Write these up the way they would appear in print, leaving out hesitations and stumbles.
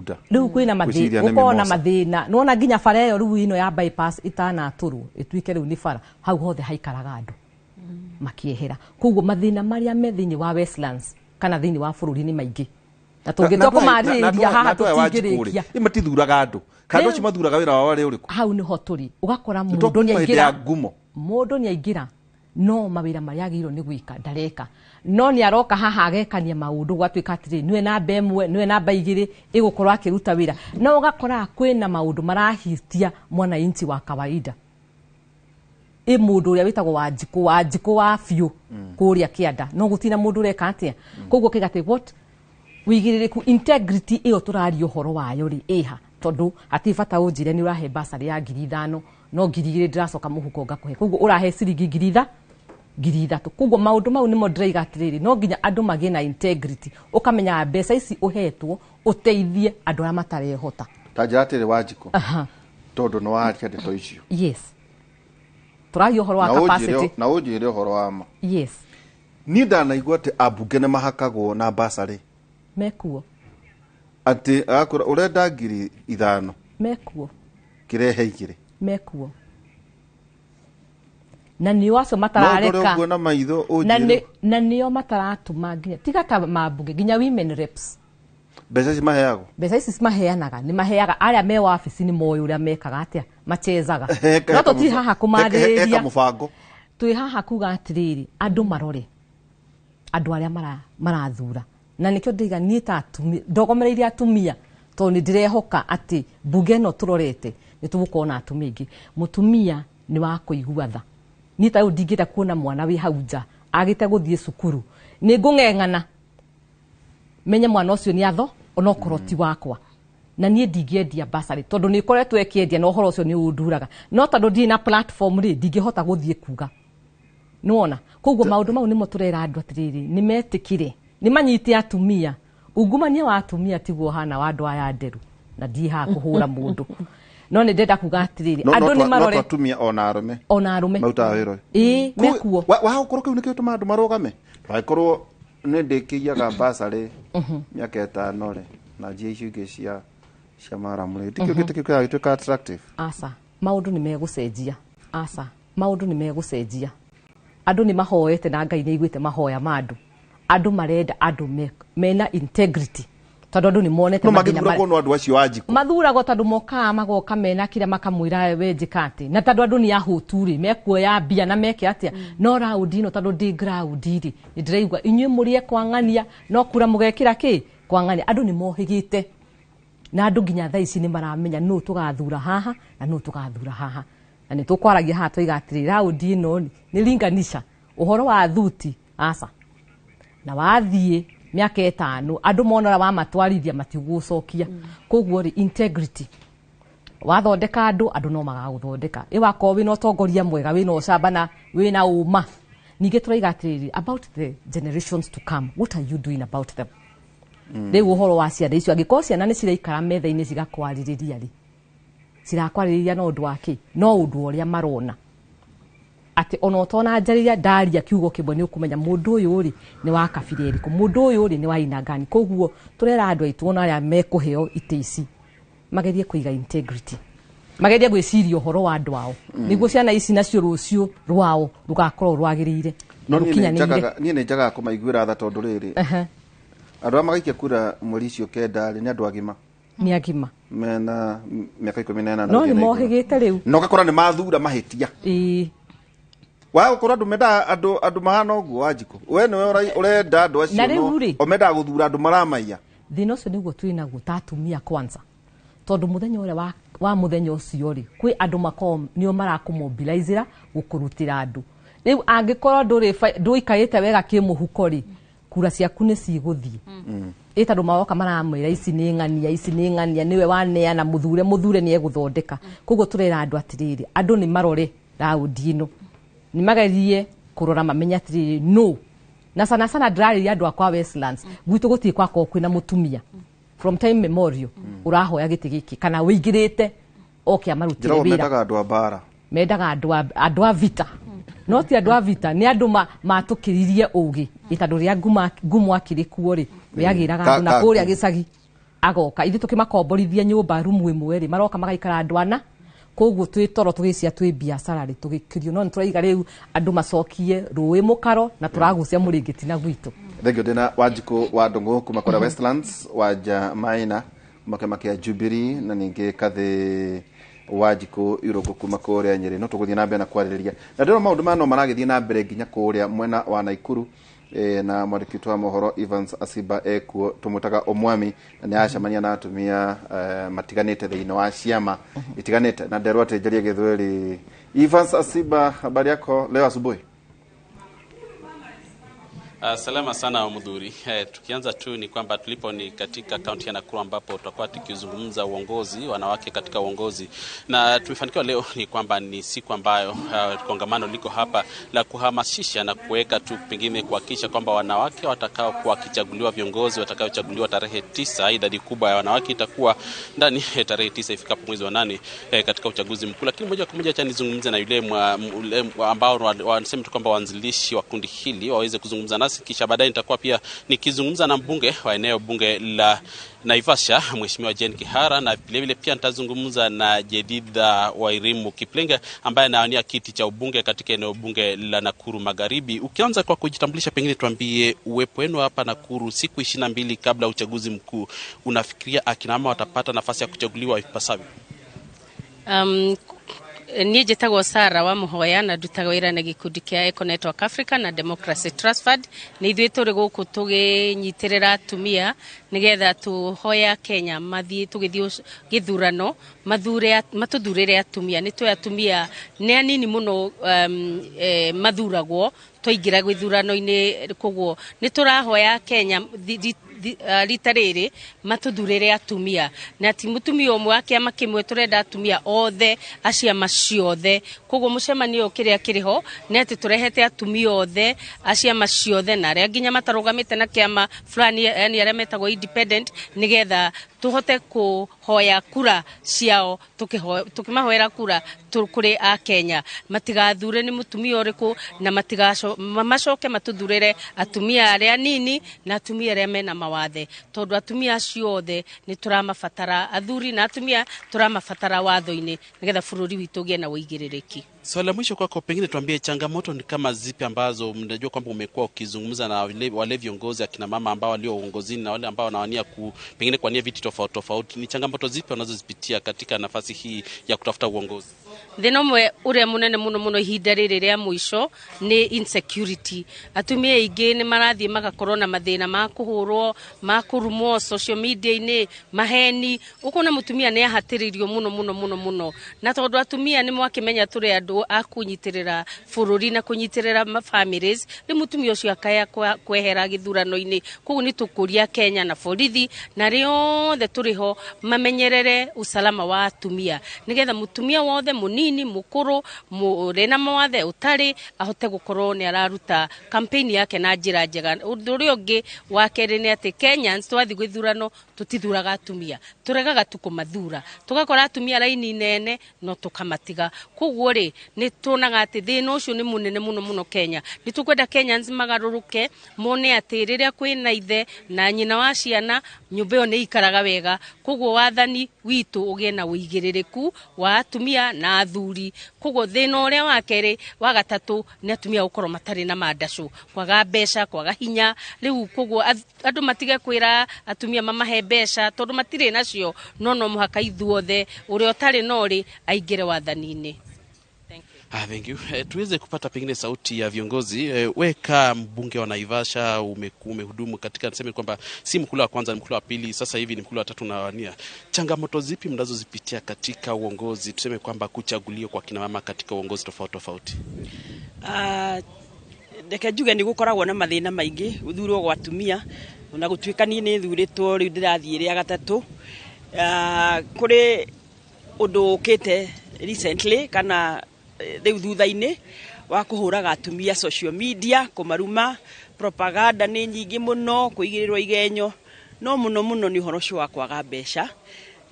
Matunda. Rĩu kwĩna Ngwĩciria nĩ gũkorwo na mimosa. Mathĩna nĩwona nginya bara ĩyo rĩu ĩno ya bypass ĩtanatũrwo ĩtuĩke rĩu nĩ bara, hau hothe haikaraga andũ makĩehera. Koguo mathĩna marĩa me thĩinĩ wa Westlands kana thĩinĩ wa bũrũri nĩ maingĩ na tũngĩtua kũmarĩrĩria haha tũtingĩrĩkia. Ĩ matithuraga andũ kana andũ acio mathuraga wĩra wao arĩ ũrĩkũ? Hau nĩho tũrĩ, ũgakora Nĩ mũndũ twakuuma hĩndĩ ya nĩaingĩra ngumo. Mũndũ nĩaingĩra no mawĩra marĩa agĩrĩirwo nĩ gwĩka ndareka, no nĩ aroka haha agekania maũndũ gwatuĩka atĩrĩ nĩwe namba 1, nĩwe namba 2 ĩgũkorwo akĩruta wĩra, no ũgakora kwĩna maũndũ marahitia mwananchi wa kawaida, ĩ mũndũ ũrĩa wĩtagwo Wanjikũ, Wanjikũ wa biũ kũrĩa kĩanda, no gũtirĩ na mũndũ ũreka atĩa. Koguo kĩga atĩ what wĩigĩrĩrĩku, integrity ĩyo tũraria ũhoro wayo rĩ ĩha, tondũ hatirĩ bata ũnjĩre nĩ ũrahe basarĩ ya 5,000 no 2,000 ndĩracoka mũhuko ngakũhe, koguo ũrahe ciringi 3,000. Koguo maũndũ mau nĩmo ndĩraiga atĩrĩrĩ, no nginya andũ magĩe na integrity, ũkamenya mbeca ici ũhetwo ũteithie andũ arĩa matarehota. Ta njĩra atĩrĩ, Wanjikũ, tondũ nĩ waria ndeto icio, Yes, tũraria ũhoro wa na ũnjĩre capacity. Na ũnjĩre ũhoro wa ma. Niĩ ndanaigua atĩ ambunge nĩ mahakagwo na basarĩ. Mekuo. Atĩ agakwĩra ũrenda 5,000, Mekuo. kĩrehe 2. Mekuo na nĩo acio No ndore matarareka ũguo na maitho na ũnjĩre. Na nĩo mataratũma nginya tiga ta mambunge, nginya women reps. Mbeca ici maheagwo. Mbeca ici maheanaga, nĩ maheaga arĩa me wabici, nĩ moĩ ũrĩa mekaga atĩa, machezaga, no tũtirĩ haha Heka kũmarĩrĩria. Mũbango. Twĩ haha kuga atĩrĩrĩ, andũ marore andũ arĩa marathura, na nĩkĩo ndĩiga niĩ ta atumia ndogomereirie atumia, tondũ nĩ ndĩrehoka atĩ mbunge ĩno tũrorete nĩ tũgũkorwo na atumia aingĩ. Mũtumia nĩ wa kũigua tha. Niĩ ta rĩu ndingĩenda kuona mwana wĩ hau nja agĩte gũthiĩ cukuru, nĩ ngũng'eng'ana menye mwana ũcio nĩ atho onokorwo ti wakwa, na niĩ ndingĩendia basarĩ tondũ nĩ ĩkoretwo ĩkĩendia na ũhoro ũcio nĩ ũnduraga, no tondũ ndirĩ na platform rĩ, ndingĩhota gũthiĩ kuga nĩwona. Koguo maũndũ mau nĩmo tũrera andũ atĩrĩrĩ, nĩ metĩkĩre, nĩ manyite atumia. Ungumania wa atumia tiguo ũhana wa andũ aya nderu, na ndiĩ haha kũhũra mũndũ, no nĩ ndĩrenda kuga atĩrĩrĩ, No andũ nĩ no marore atumia ona arũme ona arũme marutaga wĩra ũyũ. Ĩĩ, mekuo. Wa gũkorwo kĩu nĩkĩo gĩtũmaga andũ marũgame, angĩkorwo nĩ ndĩkĩiyaga basarĩ mĩaka 5 rĩ, na njia icio ingĩ cia maramu rĩ, tikĩo gĩtĩ kĩu kĩragĩtuĩka attractive. Aca, maũndũ nĩ megũcenjia. Aca, maũndũ nĩ megũcenjia. Andũ nĩ mahoete na Ngai nĩ aiguĩte mahoya ma andũ. Andũ marenda andũ mena integrity, tondũ andũ nĩ monete No mathĩna. Magĩthuragwo no andũ acio, Wanjikũ. Mathuragwo tondũ mokaga magoka mena kĩrĩa makamwĩra we njĩka atĩ, na tondũ andũ nĩ ahũtu rĩ, mekuoya mbia na meke atĩa. No raundi ĩno, tondũ ndĩ ground rĩ, nĩ ndĩraigua inyuĩ mũrĩe kwang'ania, no kura mũgekĩra kĩ kwang'ania. Andũ nĩ mohĩgĩte na andũ nginya thaa ici nĩ maramenya nũ tũgathura haha na nũ tũgathura haha, na nĩ tũkwaragia haha twaiga atĩrĩ, raundi ĩno nĩ linganisha ũhoro wa thuti aca, na wathiĩ mĩaka 5 andũ mona ũrĩa wamatwarithia matigũgũcokia. Koguo rĩ, integrity, wathondeka andũ, andũ no magagũthondeka. Ĩ wakorwo wĩna ũtongoria mwega, wĩna ũcamba na wĩna ũma. Ningĩ tũraiga atĩrĩrĩ, about the generations to come, what are you doing about them? Rĩu ũhoro wa ciana icio, angĩkorwo ciana nĩ ciraikara metha-inĩ cigakwarĩrĩria rĩ, cirakwarĩrĩria na ũndũ wa kĩ? No ũndũ ũrĩa marona atĩ ona ũtona njarĩria ndaria kiugo kĩmwe nĩ ũkũmenya mũndũ ũyũ rĩ nĩ wa kabira ĩrĩkũ, mũndũ ũyũ rĩ nĩ wa aina gani. Koguo tũrera andũ aitũ ona arĩa mekũheo itĩ ici magerie kũiga integrity, magerie gwĩciria ũhoro wa andũ ao, nĩguo ciana ici nacio rũciũ rwao rũgakorwo rwagĩrĩire, No niĩ nĩ rũkinyanĩire. Niĩ nĩ njagaga kũmaiguĩra tha, tondũ rĩrĩ, andũ arĩa magaikia kura mweri icio 9 rĩ, nĩ andũ agima. Nĩ agima. Mena mĩaka 18 No gũthiĩ nĩ na igũrũ. Mohĩgĩte rĩu. Na ũgakora nĩ mathura mahĩtia. Wa gũkorwo andũ mendaga andũ mahana ũguo, Wanjikũ, we nĩwe ũrenda andũ acio. Na rĩu No rĩ- o mendaga gũthura andũ maramaiya. Thĩna ũcio nĩguo twĩ naguo ta atumia kwanza, tondũ mũthenya ũrĩa wa mũthenya ũcio rĩ, kwĩ andũ makoragwo nĩo marakũmobilizĩra gũkũrutĩra andũ. Rĩu angĩkorwo ndũrĩ ndũikarĩte wega kĩmũhuko rĩ, kura ciaku nĩ cigũthiĩ, ĩ tondũ maroka maramwĩra ici nĩ ng'ania, ici nĩ ng'ania, nĩwe waneana mũthure, mũthure nĩ egũthondeka. Koguo tũrera andũ atĩrĩrĩ, andũ nĩ marore raundi ĩno, nĩ magerie kũrora mamenye atĩrĩrĩ no na sana sana ndĩrarĩria andũ akwa Westlands. Gwitũ gũtirĩ kwakorwo kwĩna mũtumia from time memorial ũrahoya gĩtĩ gĩkĩ kana wĩingĩrĩte oke amarutĩre Njĩragwo wĩra. Mendaga andũ a mbara. Mendaga andũ a vita, no ti andũ a vita, nĩ andũ matũkĩririe ũgĩ, ĩ tondũ rĩrĩa ngumo akĩrĩ kuo rĩ, we agĩraga andũ na kũrĩa gĩcagi. Agoka ithuĩ tũkĩmakomborithia nyũmba rumu ĩmwe rĩ, maroka magaikara andũ ana. Koguo twĩ toro tũgĩcia twĩ biacara rĩ, tũgĩkirio. No nĩtũraiga rĩu andũ macokie rũĩ mũkaro na tũragucia mũrĩngĩti na gwitũ. Thengio. Ndĩna Wanjikũ wa Ndũng'ũ kuma kũrĩa Westlands, Wanja Maina kuma kĩama kĩa Jubilee, na ningĩ Kathĩ Wanjikũ Irũngũ kuma kũrĩa Nyĩrĩ. No tũgũthiĩ na mbere na kwarĩrĩria, na ndĩrona maũndũ maya no maragĩthiĩ na mbere nginya kũrĩa mwena wa Naikuru. Na mwandĩki witũ wa mohoro Evans Asiba ekuo, tũmwĩtaga Omwami, na nĩ aracemania na atumia matiganĩte thĩinĩ wa ciama itiganĩte. Na nderwo atĩ njarie Gĩthweri. Evans Asiba, habari yako leo asubuhi? Salama sana Mudhuri. Tukianza tu ni kwamba tulipo ni katika kaunti ya Nakuru ambapo tutakuwa tukizungumza uongozi, wanawake katika uongozi, na tumefanikiwa leo ni kwamba ni siku ambayo kongamano liko hapa la kuhamasisha na kuweka tu pengine kuhakikisha kwamba wanawake watakao kuwa wakichaguliwa, viongozi watakaochaguliwa tarehe 9, idadi kubwa ya wanawake itakuwa ndani tarehe 9 ifikapo mwezi wa 8 katika uchaguzi mkuu. Lakini moja kwa moja acha nizungumze na yule ambao wanasema tu kwamba waanzilishi wa kundi hili waweze kuzungumza nasi, kisha baadaye nitakuwa pia nikizungumza na mbunge wa eneo bunge la Naivasha, Mheshimiwa Jane Kihara, na vilevile pia nitazungumza na Jedida Wairimu Kiplenga ambaye anawania kiti cha ubunge katika eneo bunge la Nakuru Magharibi. Ukianza kwa kujitambulisha, pengine tuambie uwepo wenu hapa Nakuru siku 22 kabla uchaguzi mkuu, unafikiria akina mama watapata nafasi ya kuchaguliwa ipasavyo? Niĩ njĩtagwo Sara wa Mũhoya na ndutaga wĩra na gĩkundi kĩa Eco Network Africa na Democracy Trust Fund. Nĩ ithuĩ tũrĩ gũkũ tũgĩnyitĩrĩra atumia nĩgetha tũhoya Kenya mathiĩ tũgĩthiĩ gĩthurano mathure matũthurĩre atumia. Nĩ tũĩ atumia nĩ anini mũno mathuragwo twaingĩra gĩthurano-inĩ, koguo nĩ tũrahoya Kenya rita rĩrĩ matũthurĩre atumia, na ti mũtumia ũmwe wa kĩama kĩmwe, tũrenda atumia othe a ciama ciothe. Koguo mũcemanio ũyũ kĩrĩa kĩrĩ ho nĩ atĩ tũrehete atumia othe a ciama ciothe na arĩa nginya matarũgamĩte na kĩama fulani, yani arĩa metagwo independent, nĩgetha tũhote kũhoya kura ciao, tũkĩmahoera kura kũrĩ a Kenya matigathure nĩ mũtumia ũrĩkũ na macoke matũthurĩre atumia arĩa anini na atumia arĩa mena mawathe, tondũ atumia acio othe nĩ tũramabatara, athuri na atumia tũramabatara watho-inĩ nĩgetha bũrũri witũ ũgĩe na ũigĩrĩrĩki. Swali la mwisho kwako, pengine tuambie changamoto ni kama zipi ambazo mnajua kwamba umekuwa ukizungumza na wale viongozi akina mama ambao walio uongozini na wale ambao wanawania pengine kuwania viti tofauti tofauti, ni changamoto zipi wanazozipitia katika nafasi hii ya kutafuta uongozi? Thĩna ũmwe ũrĩa mũnene mũno mũno ihinda rĩrĩ rĩa mũico nĩ insecurity. Atumia aingĩ nĩ marathiĩ magakorwo na mathĩna ma kũhũrwo, ma kũrumwo social media-inĩ, maheni. Ũkona mũtumia nĩ ahatĩrĩirio mũno mũno mũno mũno, na tondũ atumia nĩ mwakĩmenya tũrĩ andũ a kũnyitĩrĩra bũrũri na kũnyitĩrĩra families, rĩu mũtumia ũcio akaya kwehera gĩthurano-inĩ. Koguo nĩ tũkũria Kenya na borithi na arĩa othe tũrĩ ho mamenyerere usalama wa atumia, nĩgetha mũtumia wothe mũnini, mũkũrũ, ũrĩ na mawathe, ũtarĩ, ahote gũkorwo nĩ araruta campaign yake na njĩra njega. Ũndũ ũrĩa ũngĩ wa kerĩ nĩ atĩ Kenyans twathiĩ gĩthurano tũtithuraga atumia, tũregaga tu kũmathura, tũgakora atumia raini nene no tũkamatiga. Koguo rĩ, nĩ tuonaga atĩ thĩna ũcio nĩ mũnene mũno mũno Kenya. Nĩ tũkwenda Kenyans magarũrũke mone atĩ rĩrĩa kwĩna ithe na nyina wa ciana, nyũmba ĩyo nĩ ikaraga wega. Koguo wathani witũ ũgĩe na ũigĩrĩrĩku wa atumia na athuri. Koguo thĩna ũrĩa wa kerĩ, wa gatatũ nĩ atumia gũkorwo matarĩ na mandacũ, kwaga mbeca, kwaga hinya. Rĩu koguo andũ matige kwĩra atumia mamahe mbeca tondũ matirĩ nacio, no no mũhaka ithuothe ũrĩa ũtarĩ no rĩ aingĩre wathani-inĩ. Ah, thank you. Tuweze kupata pengine sauti ya viongozi. We kaa mbunge wa Naivasha umehudumu katika, niseme kwamba si mhula wa kwanza, ni mhula wa pili, sasa hivi ni mhula wa tatu unawania. Changamoto zipi mnazozipitia katika uongozi, tuseme kwamba kuchaguliwa kwa kina mama katika uongozi tofauti tofauti? Reke njuge nĩ gũkoragwo na mathĩna maingĩ gũthurwo gwa atumia, ona gũtuĩka niĩ nĩ thurĩtwo rĩu ndĩrathiĩ rĩa gatatũ. Kũrĩ ũndũ ũkĩte recently kana rĩu thutha-inĩ wa kũhũraga atumia social media, kũmaruma, propaganda nĩ nyingĩ mũno, kũigĩrĩrwo igenyo, no mũno mũno nĩ ũhoro ũcio wa kwaga mbeca,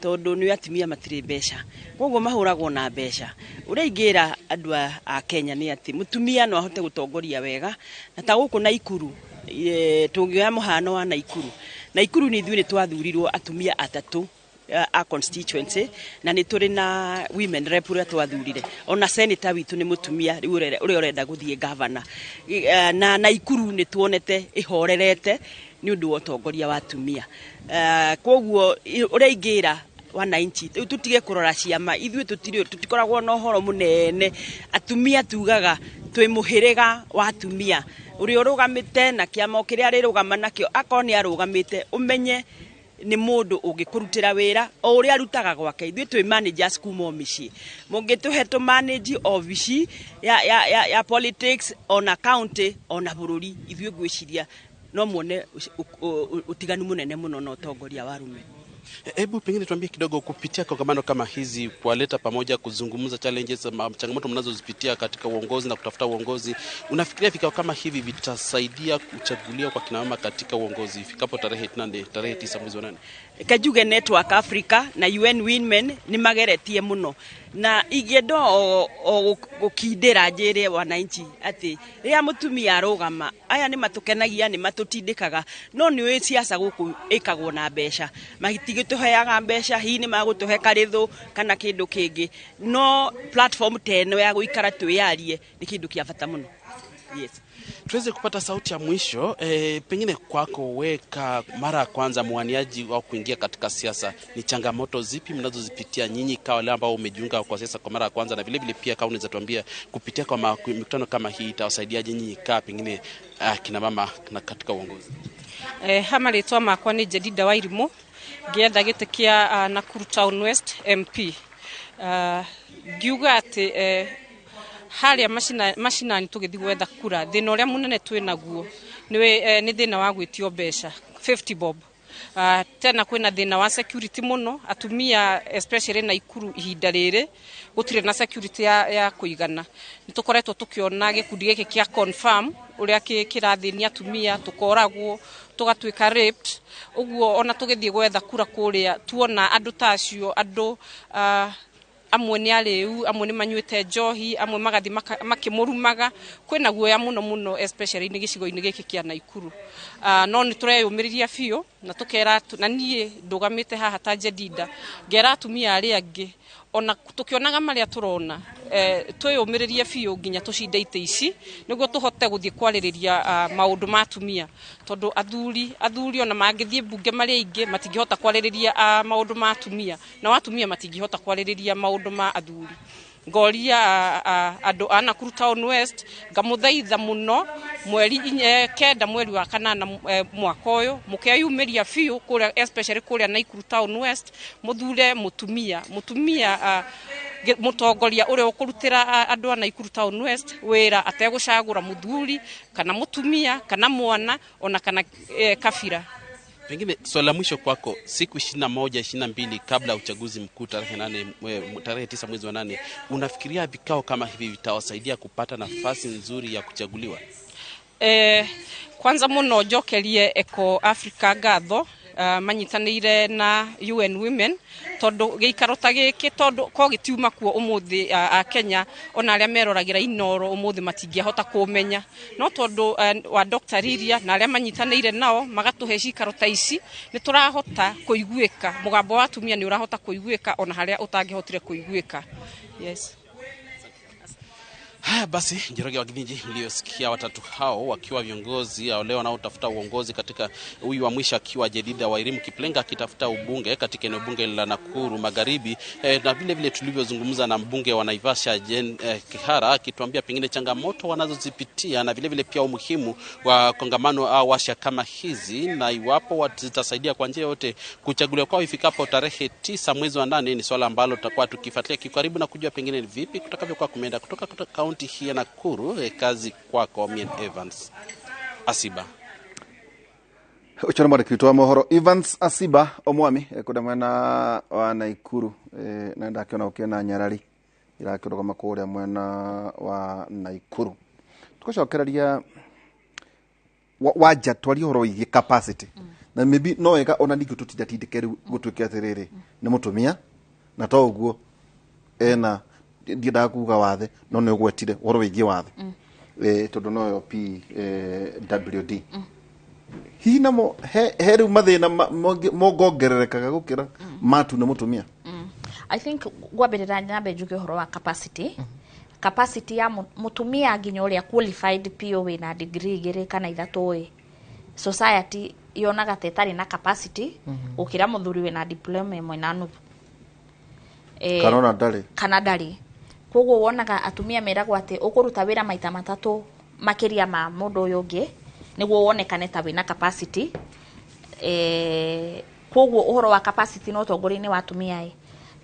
tondũ nĩ atumia matirĩ mbeca, koguo mahũragwo na mbeca. Ũrĩa ingĩra andũ a Kenya nĩ atĩ mũtumia no ahote gũtongoria wega, na ta gũkũ Naikuru, tũngĩoya mũhano wa Naikuru, Naikuru nĩ ithuĩ nĩ twathurirwo atumia atatũ a constituency, na nĩ tũrĩ na women rep ũrĩa twathurire, ona senator witũ nĩ mũtumia rĩu ũrĩa ũrenda gũthiĩ governor. Na Naikuru nĩ tuonete ĩhorerete nĩ ũndũ wa ũtongoria wa atumia. Koguo ũrĩa ingĩra wananchi, rĩu tũtige kũrora ciama, ithuĩ tũtikoragwo na ũhoro mũnene. Atumia tugaga twĩ mũhĩrĩga wa atumia, ũrĩa ũrũgamĩte na kĩama o kĩrĩa arĩrũgama nakĩo, akorwo nĩ arũgamĩte ũmenye nĩ mũndũ ũngĩkũrutĩra wĩra o ũrĩa arutaga gwake. Ithuĩ twĩ managers kuma o mĩciĩ, mũngĩtũhe tũ manage obici ya politics ona county ona bũrũri, ithuĩ ngwĩciria no muone ũtiganu mũnene mũno na ũtongoria wa arũme. Hebu pengine tuambie kidogo, kupitia kongamano kama hizi, kuwaleta pamoja, kuzungumza challenges, changamoto mnazozipitia katika uongozi na kutafuta uongozi, unafikiria vikao kama hivi vitasaidia kuchaguliwa kwa kina mama katika uongozi ifikapo tarehe 8, tarehe 9 mwezi wa 8? Kajuge Network Africa na UN Women nĩ mageretie mũno, na ingĩenda o gũkindĩra njĩre wananchi atĩ rĩrĩa mũtumia arũgama, aya nĩ matũkenagia, nĩ matũtindĩkaga, no nĩ ũĩ siasa gũkũ ĩkagwo na mbeca, matigĩtũheaga mbeca, hihi nĩ magũtũhe karĩthũ kana kĩndũ kĩngĩ, no platform ta ĩno ya gũikara twĩyarie nĩ kĩndũ kĩa bata mũno. Yes. Tuweze kupata sauti ya mwisho, pengine kwako weka mara ya kwanza mwaniaji wa kuingia katika siasa, ni changamoto zipi mnazozipitia nyinyi kama wale ambao umejiunga kwa siasa kwa mara ya kwanza, na vile vile pia kama unaweza tuambia kupitia kwa mikutano kama hii itawasaidiaje nyinyi kaa pengine kina mama na katika uongozi? Ha marĩtwa makwa nĩ Jedida Wairimu, ngĩetha gĩtĩ kĩa Nakuru Town West MP. Ngiuga atĩ harĩa macinani tũgĩthiĩ gwetha kura, thĩna ũrĩa mũnene twĩ naguo nĩ thĩna wa gwĩtio mbeca 50 bob. Tena kwĩna thĩna wa security mũno, atumia especially Naikuru ihinda rĩrĩ gũtirĩ na security ya kũigana. Nĩ tũkoretwo tũkĩona gĩkundi gĩkĩ kĩa confirm ũrĩa kĩrathĩnia atumia, tũkoragwo tũgatuĩka raped. Ũguo ona tũgĩthiĩ gwetha kura kũrĩa tuona andũ ta acio, andũ amwe nĩ arĩu, amwe nĩ manyuĩte njohi, amwe magathiĩ makĩmũrumaga. Kwĩna guoya mũno mũno especially nĩ gĩcigo-inĩ gĩkĩ kĩa Naikuru. No nĩ tũreyũmĩrĩria biũ na tũkera, na niĩ ndũgamĩte haha ta Jedida, ngera atumia arĩa angĩ ona tũkĩonaga marĩa tũrona, twĩyũmĩrĩrie biũ nginya tũcinde itĩ ici nĩguo tũhote gũthiĩ kwarĩrĩria maũndũ ma atumia, tondũ athuri ona mangĩthiĩ mbunge marĩ aingĩ matingĩhota kwarĩrĩria maũndũ ma atumia, nao atumia matingĩhota kwarĩrĩria maũndũ ma athuri. Ngoria andũ a Nakuru Town West ngamũthaitha mũno mweri 9 mweri wa 8 mwaka ũyũ mũkeyumĩria biũ kũrĩa especially kũrĩa Nakuru Town West, mũthure mũtumia mũtongoria ũrĩa ũkũrutĩra andũ a Nakuru Town West wĩra ategũcagũra mũthuri kana mũtumia kana mwana ona kana kabira. Pengine swali la mwisho kwako, siku 21 22 kabla uchaguzi mkuu tarehe 8 tarehe 9 mwezi wa 8, unafikiria vikao kama hivi vitawasaidia kupata nafasi nzuri ya kuchaguliwa? Kwanza mũno njokerie Eco Africa ngatho, manyitanĩire na UN Women, tondũ gĩikaro ta gĩkĩ, tondũ ko gĩtiuma kuo ũmũthĩ a Kenya ona arĩa meroragĩra Inoro ũmũthĩ matingĩahota kũmenya, no tondũ wa Dr. Riria na arĩa manyitanĩire nao magatũhe cikaro ta ici, nĩ tũrahota kũiguĩka, mũgambo wa atumia nĩ ũrahota kũiguĩka ona harĩa ũtangĩhotire kũiguĩka. Yes. Haya basi, Njoroge wa Githinji, mliosikia watatu hao wakiwa viongozi au leo wanaotafuta uongozi katika huyu wa mwisho akiwa Jedida Wairimu Kiplenga akitafuta ubunge katika eneo bunge la Nakuru Magharibi, na vile vile tulivyozungumza na mbunge wa Naivasha Jane Kihara akituambia pengine changamoto wanazozipitia na vile vile pia umuhimu wa kongamano au washa kama hizi na iwapo zitasaidia kwa njia yote kuchaguliwa kwao ifikapo tarehe 9 mwezi wa 8. Ni swala ambalo tutakuwa tukifuatilia kikaribu na kujua pengine ni vipi kutakavyokuwa kumeenda. Kutoka kaunti hii ya Nakuru, kazi kwako Mien Evans Asiba. Ucho mwandĩki witũ wa mohoro Evans Asiba Omwami kũrĩa mwena wa Naikuru, na ndakĩona ũkĩona nyarari irakĩrũgama kũrĩa mwena wa Naikuru. Tũgũcokereria wanja twarie ũhoro wĩgiĩ capacity, na maybe no wega ona ningĩ tũtindatindĩke rĩu gũtuĩke atĩrĩrĩ nĩ mũtumia na to ũguo ena ndiendaga kuga wathe no nĩ ũgwetire ũhoro wĩgiĩ wathe, tondũ noyo PWD. Hihi namo he rĩu mathĩna mongongererekaga gũkĩra matu nĩ mũtumia? I think ngwambĩrĩra nyambe njuge ũhoro wa capacity. Capacity ya mũtumia nginya ũrĩa qualified PO wĩna degree igĩrĩ kana ithatũ ĩ, society yonaga ta ĩtarĩ na capacity gũkĩra mũthuri wĩna diploma ĩmwe na nuthu. Kana ona ndarĩ. Kana ndarĩ. Koguo wonaga atumia meragwo atĩ ũkũruta wĩra maita matatũ makĩria ma mũndũ ũyũ ũngĩ nĩguo wonekane ta wĩna capacity. Koguo ũhoro wa capacity na ũtongoria-inĩ wa atumia ĩ,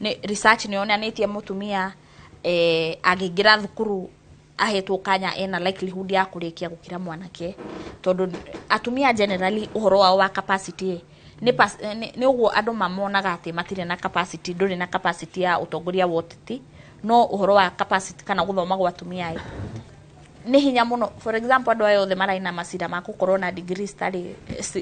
nĩ research nĩ yonanĩtie mũtumia angĩingĩra thukuru ahetwo kanya ena likelihood ya kũrĩkia gũkĩra mwanake, tondũ atumia generally ũhoro wao wa capacity ĩ, nĩ ũguo andũ mamonaga atĩ matirĩ na capacity, ndũrĩ na capacity ya ũtongoria wa ũteti. No ũhoro wa capacity kana gũthoma gwa atumia ĩ, nĩ hinya mũno. For example, andũ aya othe mararĩ na macira ma gũkorwo na degree citarĩ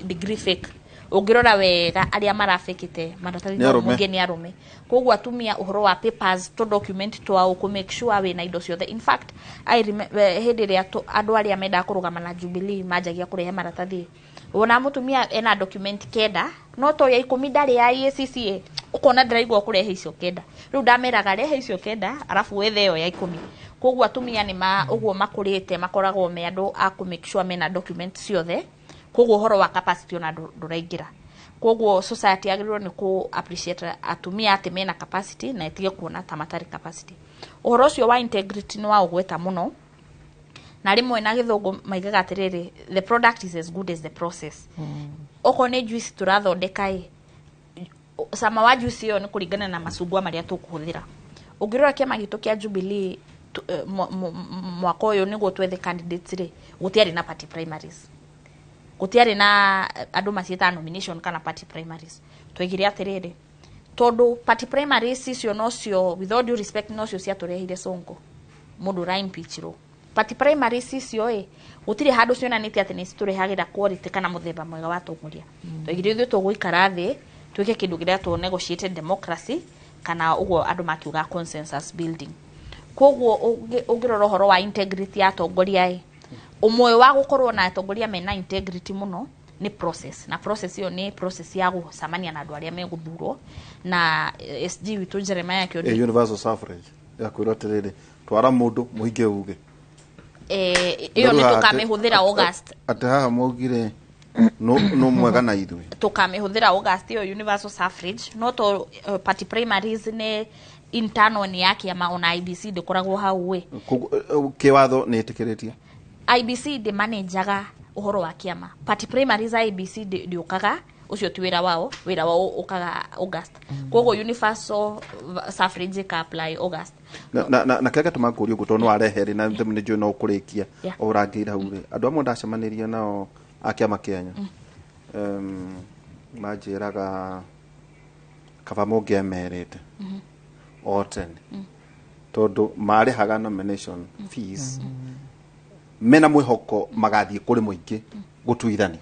degree fake, ũngĩrora wega arĩa marabĩkĩte maratathi Nĩ arũme. Mũingĩ nĩ arũme. Koguo atumia ũhoro wa papers to document twao, kũ make sure wĩna indo ciothe. In fact, hĩndĩ ĩrĩa andũ arĩa mendaga kũrũgama na Jubilee manjagia kũrehe maratathi, wona mũtumia ena document 9, no to ya 10 ndarĩ ya EACCA, ũkona ndĩraigua kũrehe icio 9. Rĩu ndameraga rehe icio 9 arabu wethe ĩyo ya 10. Koguo atumia nĩ ma ũguo makũrĩte makoragwo me andũ a kũ make sure mena document ciothe. Koguo ũhoro wa capacity ona ndũraingĩra. Koguo society yagĩrĩirwo nĩ kũ appreciate atumia atĩ mena capacity na ĩtige kuona ta matarĩ capacity. Ũhoro ũcio wa integrity nĩ wa ũgweta mũno, na rĩmwe na gĩthũngũ maigaga atĩrĩrĩ, the product is as good as the process. Okorwo nĩ juice tũrathondeka ĩ, cama wa juice ĩyo nĩ kũringana na macungwa marĩa tũkũhũthĩra. Ũngĩrora kĩama gitũ kĩa Jubilee mwaka ũyũ nĩguo twethe candidates rĩ, gũtiarĩ na party primaries, gũtiarĩ na andũ maciĩtaga nomination kana party primaries. Twaigire atĩrĩrĩ, tondũ party primaries icio nocio, with all due respect, nocio ciatũrehire Sonko, mũndũ ũra impeachirwo. Party primaries icio ĩ, gũtirĩ handũ cionanĩtie atĩ nĩ citũrehagĩra quality kana mũthemba mwega wa atongoria. Twaigire ithuĩ tũgũikara thĩ twĩke kĩndũ kĩretwo negotiated democracy, kana ũguo andũ makiuga consensus building. Koguo ũngĩrora ũhoro wa integrity ya atongoria ĩ, ũmwe wa gũkorwo na atongoria mena integrity mũno nĩ process, na process ĩyo nĩ process ya gũcemania na andũ arĩa megũthurwo na SG witũ Jeremiah Kĩondi. Universal suffrage ya kwĩrwo atĩrĩrĩ, twara mũndũ mũingĩ uge. Ĩyo nĩ tũkamĩhũthĩra August. Atĩ haha maugire no mwega na ithuĩ. Tũkamĩhũthĩra August ĩyo universal suffrage. No to party primaries nĩ internal, nĩ ya kĩama, ona IBC ndĩkoragwo hau ĩ. Koguo, kĩwatho nĩ ĩtĩkĩrĩtie? IBC ndĩmanajaga ũhoro wa kĩama. Party primaries IBC ndĩũkaga, ũcio ti wĩra wao. Wĩra wao ũkaga August. Koguo universal suffrage ĩka apply August. Na kĩrĩa gĩatũma ngũrie ũguo, tondũ nĩ warehe rĩ, na nĩ njũĩ no ũkũrĩkia ũrangĩire hau rĩ, andũ amwe ndacemanirie nao a kĩama kĩanyu manjĩraga kaba mũngĩamerĩte o tene, tondũ marĩhaga nomination fees mena mwĩhoko magathiĩ kũrĩ mũingĩ gũtuithania.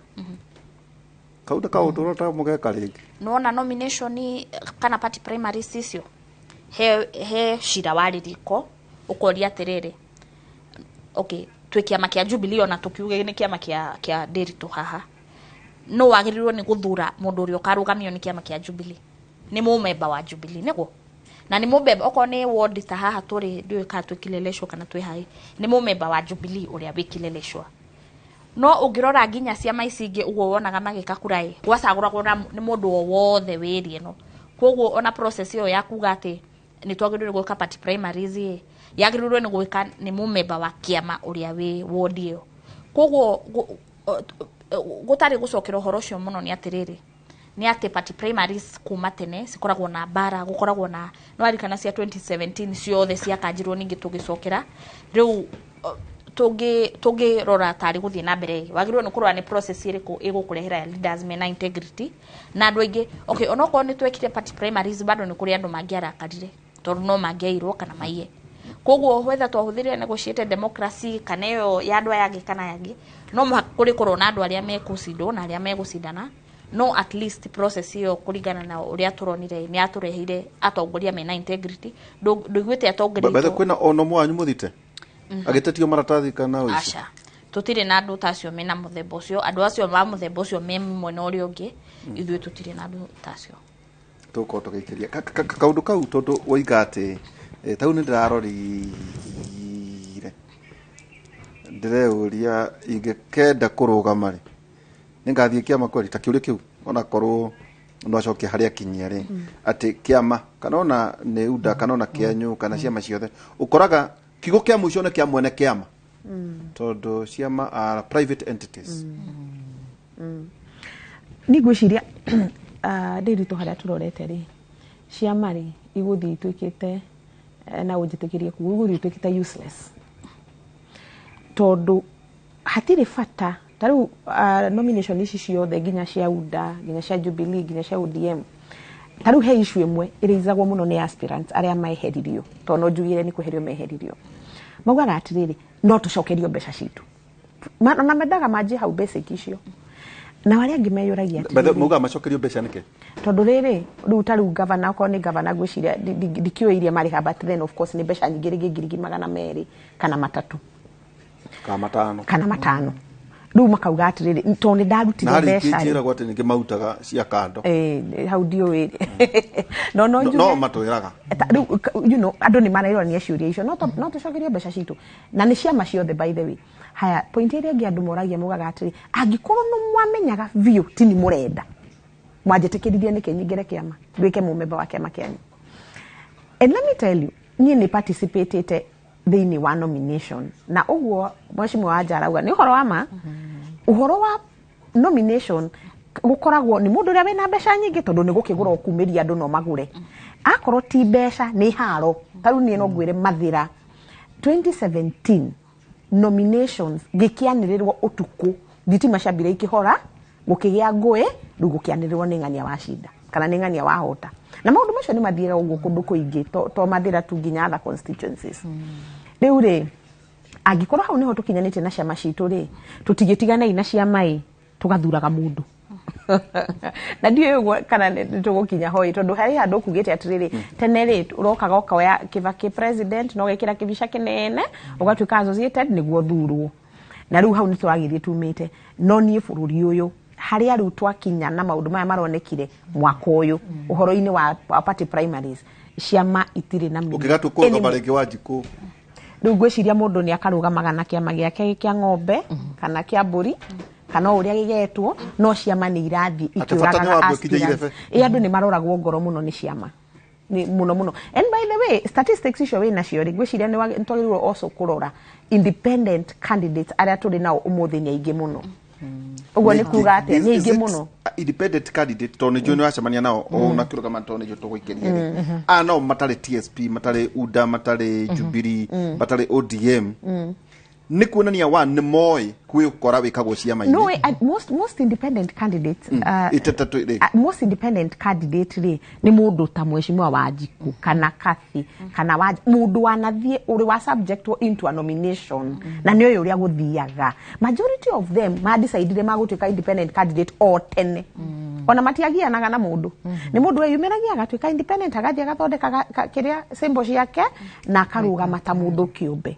Kau nĩ kaũndũ ũrota mũgeka rĩngĩ? Nĩwona nomination kana party primaries icio, he cira warĩ riko ũkoria atĩrĩrĩ, okay, twĩ kĩama kĩa Jubilee, ona tũkiuge nĩ kĩama kĩa Ndiritu haha, no wagĩrĩirwo nĩ gũthura mũndũ ũrĩa ũkarũgamio nĩ kĩama kĩa Jubilee nĩ mũmemba wa Jubilee, nĩguo na nĩ mũmemba okorwo nĩ ward ta haha tũrĩ, ndiũĩ kana twĩ Kileleshwa kana twĩ haĩ, nĩ mũmemba wa Jubilee ũrĩa wĩ Kileleshwa. No ũngĩrora nginya ciama ici ingĩ ũguo wonaga magĩka kura ĩ, gwacagũragwo na nĩ mũndũ o wothe wĩ area ĩno. Koguo ona process ĩyo ya kuga atĩ nĩ twagĩrĩirwo gwĩka party primaries ĩ, yagĩrĩirwo nĩ gwĩka nĩ mũmemba wa kĩama ũrĩa wĩ ward ĩyo. Koguo gũtarĩ gũcokera ũhoro ũcio mũno, nĩ atĩrĩrĩ, nĩ atĩ party primaries kuma tene cikoragwo na mbara, gũkoragwo na nĩwarikana cia 2017 ciothe ciakanjirwo. Ningĩ tũgĩcokera rĩu tũngĩrora tarĩ gũthiĩ na mbere, wagĩrĩirwo nĩ kũrora nĩ process ĩrĩkũ ĩgũkũrehera leaders mena integrity na andũ aingĩ. Okay, onokorwo nĩ twekire party primaries, bado nĩ kũrĩ andũ mangĩarakarire tondũ no mangĩairwo kana maiye. Koguo whether twahũthĩrire negotiated democracy kana ĩyo ya andũ aya angĩ kana aya angĩ, no mũhaka kũrĩ na andũ arĩa mekũcindwo na arĩa megũcindana. No at least process ĩyo, kũringana na ũrĩa tũronire, nĩ yatũreheire atongoria mena integrity. Ndũiguĩte atongoria Bethe aitũ kwĩna ona ũmwe wanyu mũthite agĩtetio maratathi kana ũici? Aca. Tũtirĩ na andũ ta acio mena mũthemba ũcio. Andũ acio ma mũthemba ũcio me mwena ũrĩa ũngĩ, ithuĩ tũtirĩ na andũ ta acio. Tũgũkorwo tũgĩikĩria kaũndũ kau tondũ woiga atĩ tau nĩ ndĩrarorire, ndĩreũria ingĩkenda kũrũgama rĩ, nĩngathiĩ kĩama kweri? Ta kĩũria kĩu onakorwo no acokie harĩa akinyia rĩ, atĩ kĩama kana ona nĩ UDA kana ona kĩanyu kana ciama ciothe, ũkoraga kiugo kĩa mũico nĩ kĩa mwene kĩama, tondũ ciama are private entities. Ni ngwĩciria ndĩritũ harĩa tũrorete rĩ, ciama rĩ igũthiĩ ituĩkĩte na ũnjĩtĩkĩrie kuga igũthiĩ ituĩkĩte useless, tondũ hatirĩ bata. Ta rĩu nomination ici ciothe, nginya cia UDA, nginya cia Jubilee, nginya cia ODM, ta rĩu he issue ĩmwe ĩrĩizagwo mũno nĩ aspirants arĩa meheririo, tondũ no njugire nĩ kweherio meheririo. Maugaga atĩrĩrĩ, no tũcokerio mbeca citũ. Na mendaga manjie hau basic icio, na arĩa angĩ meyũragia By the way, atĩrĩrĩ, maugaga macokerio mbeca nĩkĩ? Tondũ rĩrĩ rĩu, ta rĩu gavana, okorwo nĩ gavana, ngwĩciria ndikĩũĩ iria marĩha, but then of course nĩ mbeca nyingĩ, rĩngĩ 200,000 kana 300 Kana 500. Kana 5. Rĩu makauga atĩrĩrĩ, tondũ nĩ Na ndarutire harĩ mbeca ingĩ rĩ. njĩragwo atĩ ningĩ marutaga cia kando. Hau ndiũĩ, no no njuge No matwĩraga. Rĩu andũ nĩ marerorania ciũria icio, no tũcokerio mbeca citũ? Na nĩ ciama ciothe, by the way. Haya, point ĩrĩa ĩngĩ andũ moragia, maugaga atĩrĩ, angĩkorwo nĩ mwamenyaga biũ ti nĩ mũrenda, mwanjĩtĩkĩririe nĩkĩ nyingĩre kĩama, nduĩke mũmemba wa kĩama kĩanyu? And let me tell you, niĩ nĩ participatĩte thĩinĩ wa nomination, na ũguo mheshimiwa Wanja arauga nĩ ũhoro wa ma. Ũhoro wa nomination gũkoragwo nĩ mũndũ ũrĩa wĩna mbeca nyingĩ, tondũ nĩ gũkĩgũra ũkumĩria andũ no magũre. Akorwo ti mbeca, nĩ haro. Ta rĩu niĩ no ngwĩre, Mathĩra 2017 nominations gĩkĩanĩrĩrwo ũtukũ, thitima ciambire ikĩhora, gũkĩgĩa ngũĩ, rĩu gũkĩanĩrĩrwo nĩ ng'ania wacinda kana nĩ ng'ania wahota. Na maũndũ macio nĩ mathiaga ũguo kũndũ kũingĩ, to Mathĩra tu, nginya other constituencies. Rĩu rĩ, angĩkorwo hau nĩho tũkinyanĩtie na ciama citũ rĩ, tũtigĩtiganei na ciama ĩ, tũgathuraga mũndũ. Na ndiũĩ ũguo kana nĩ tũgũkinya hoi, tondũ harĩ handũ ũkugĩte atĩrĩrĩ, tene rĩ, ũrokaga ũkoya Kĩbakĩ president na ũgekĩra kĩbica kĩnene, ũgatuĩka associated nĩguo thurwo. Na rĩu hau nĩ tũragĩthiĩ tumĩte. No niĩ bũrũri ũyũ harĩa rĩu twakinya na maũndũ maya maronekire mwaka ũyũ ũhoro-inĩ wa party primaries, ciama itirĩ na meaning Ũngĩgatua kũrũgama anymore. rĩngĩ, Wanjikũ? Rĩu ngwĩciria mũndũ nĩ akarũgamaga na kĩama gĩake kĩa ng'ombe kana kĩa mbũri kana o ũrĩa gĩgetwo, no ciama nĩ irathiĩ Atĩ bata nĩ ikĩũragaga wambe ũkinye aspirants. irebe. Ĩ, andũ nĩ maroragwo ngoro mũno nĩ ciama. Nĩ mũno mũno. And by the way, statistics icio wĩ nacio rĩ, ngwĩciria nĩ twagĩrĩirwo also kũrora independent candidates arĩa tũrĩ nao ũmũthĩ. Nĩ aingĩ mũno. Ũguo nĩ kuga atĩa? Nĩ aingĩ mũno. Independent candidate, tondũ nĩ njũĩ nĩ wacemania nao o na kĩrũgama, tondũ nĩ njũĩ tũgũikĩria rĩ, a nao matarĩ TSP, matarĩ UDA, matarĩ Jubilee, matarĩ ODM, nĩ kuonania wa nĩ moĩ kwĩ ũkora wĩkagwo ciama-inĩ. No, most independent candidates Ĩtatũ rĩ. Most independent candidate rĩ, nĩ mũndũ ta mheshimiwa Wanjiku kana Kathy kana wa mũndũ wanathiĩ ũrĩ wa subject into a nomination na nĩ ũyũ ũrĩa gũthiaga. Majority of them madecidire magũtuĩka independent candidate o tene, ona matiagianaga na mũndũ. Nĩ mũndũ weyumĩragia agatuĩka independent, agathiĩ agathondeka kĩrĩa symbol ciake na akarũgama ta mũndũ kĩũmbe.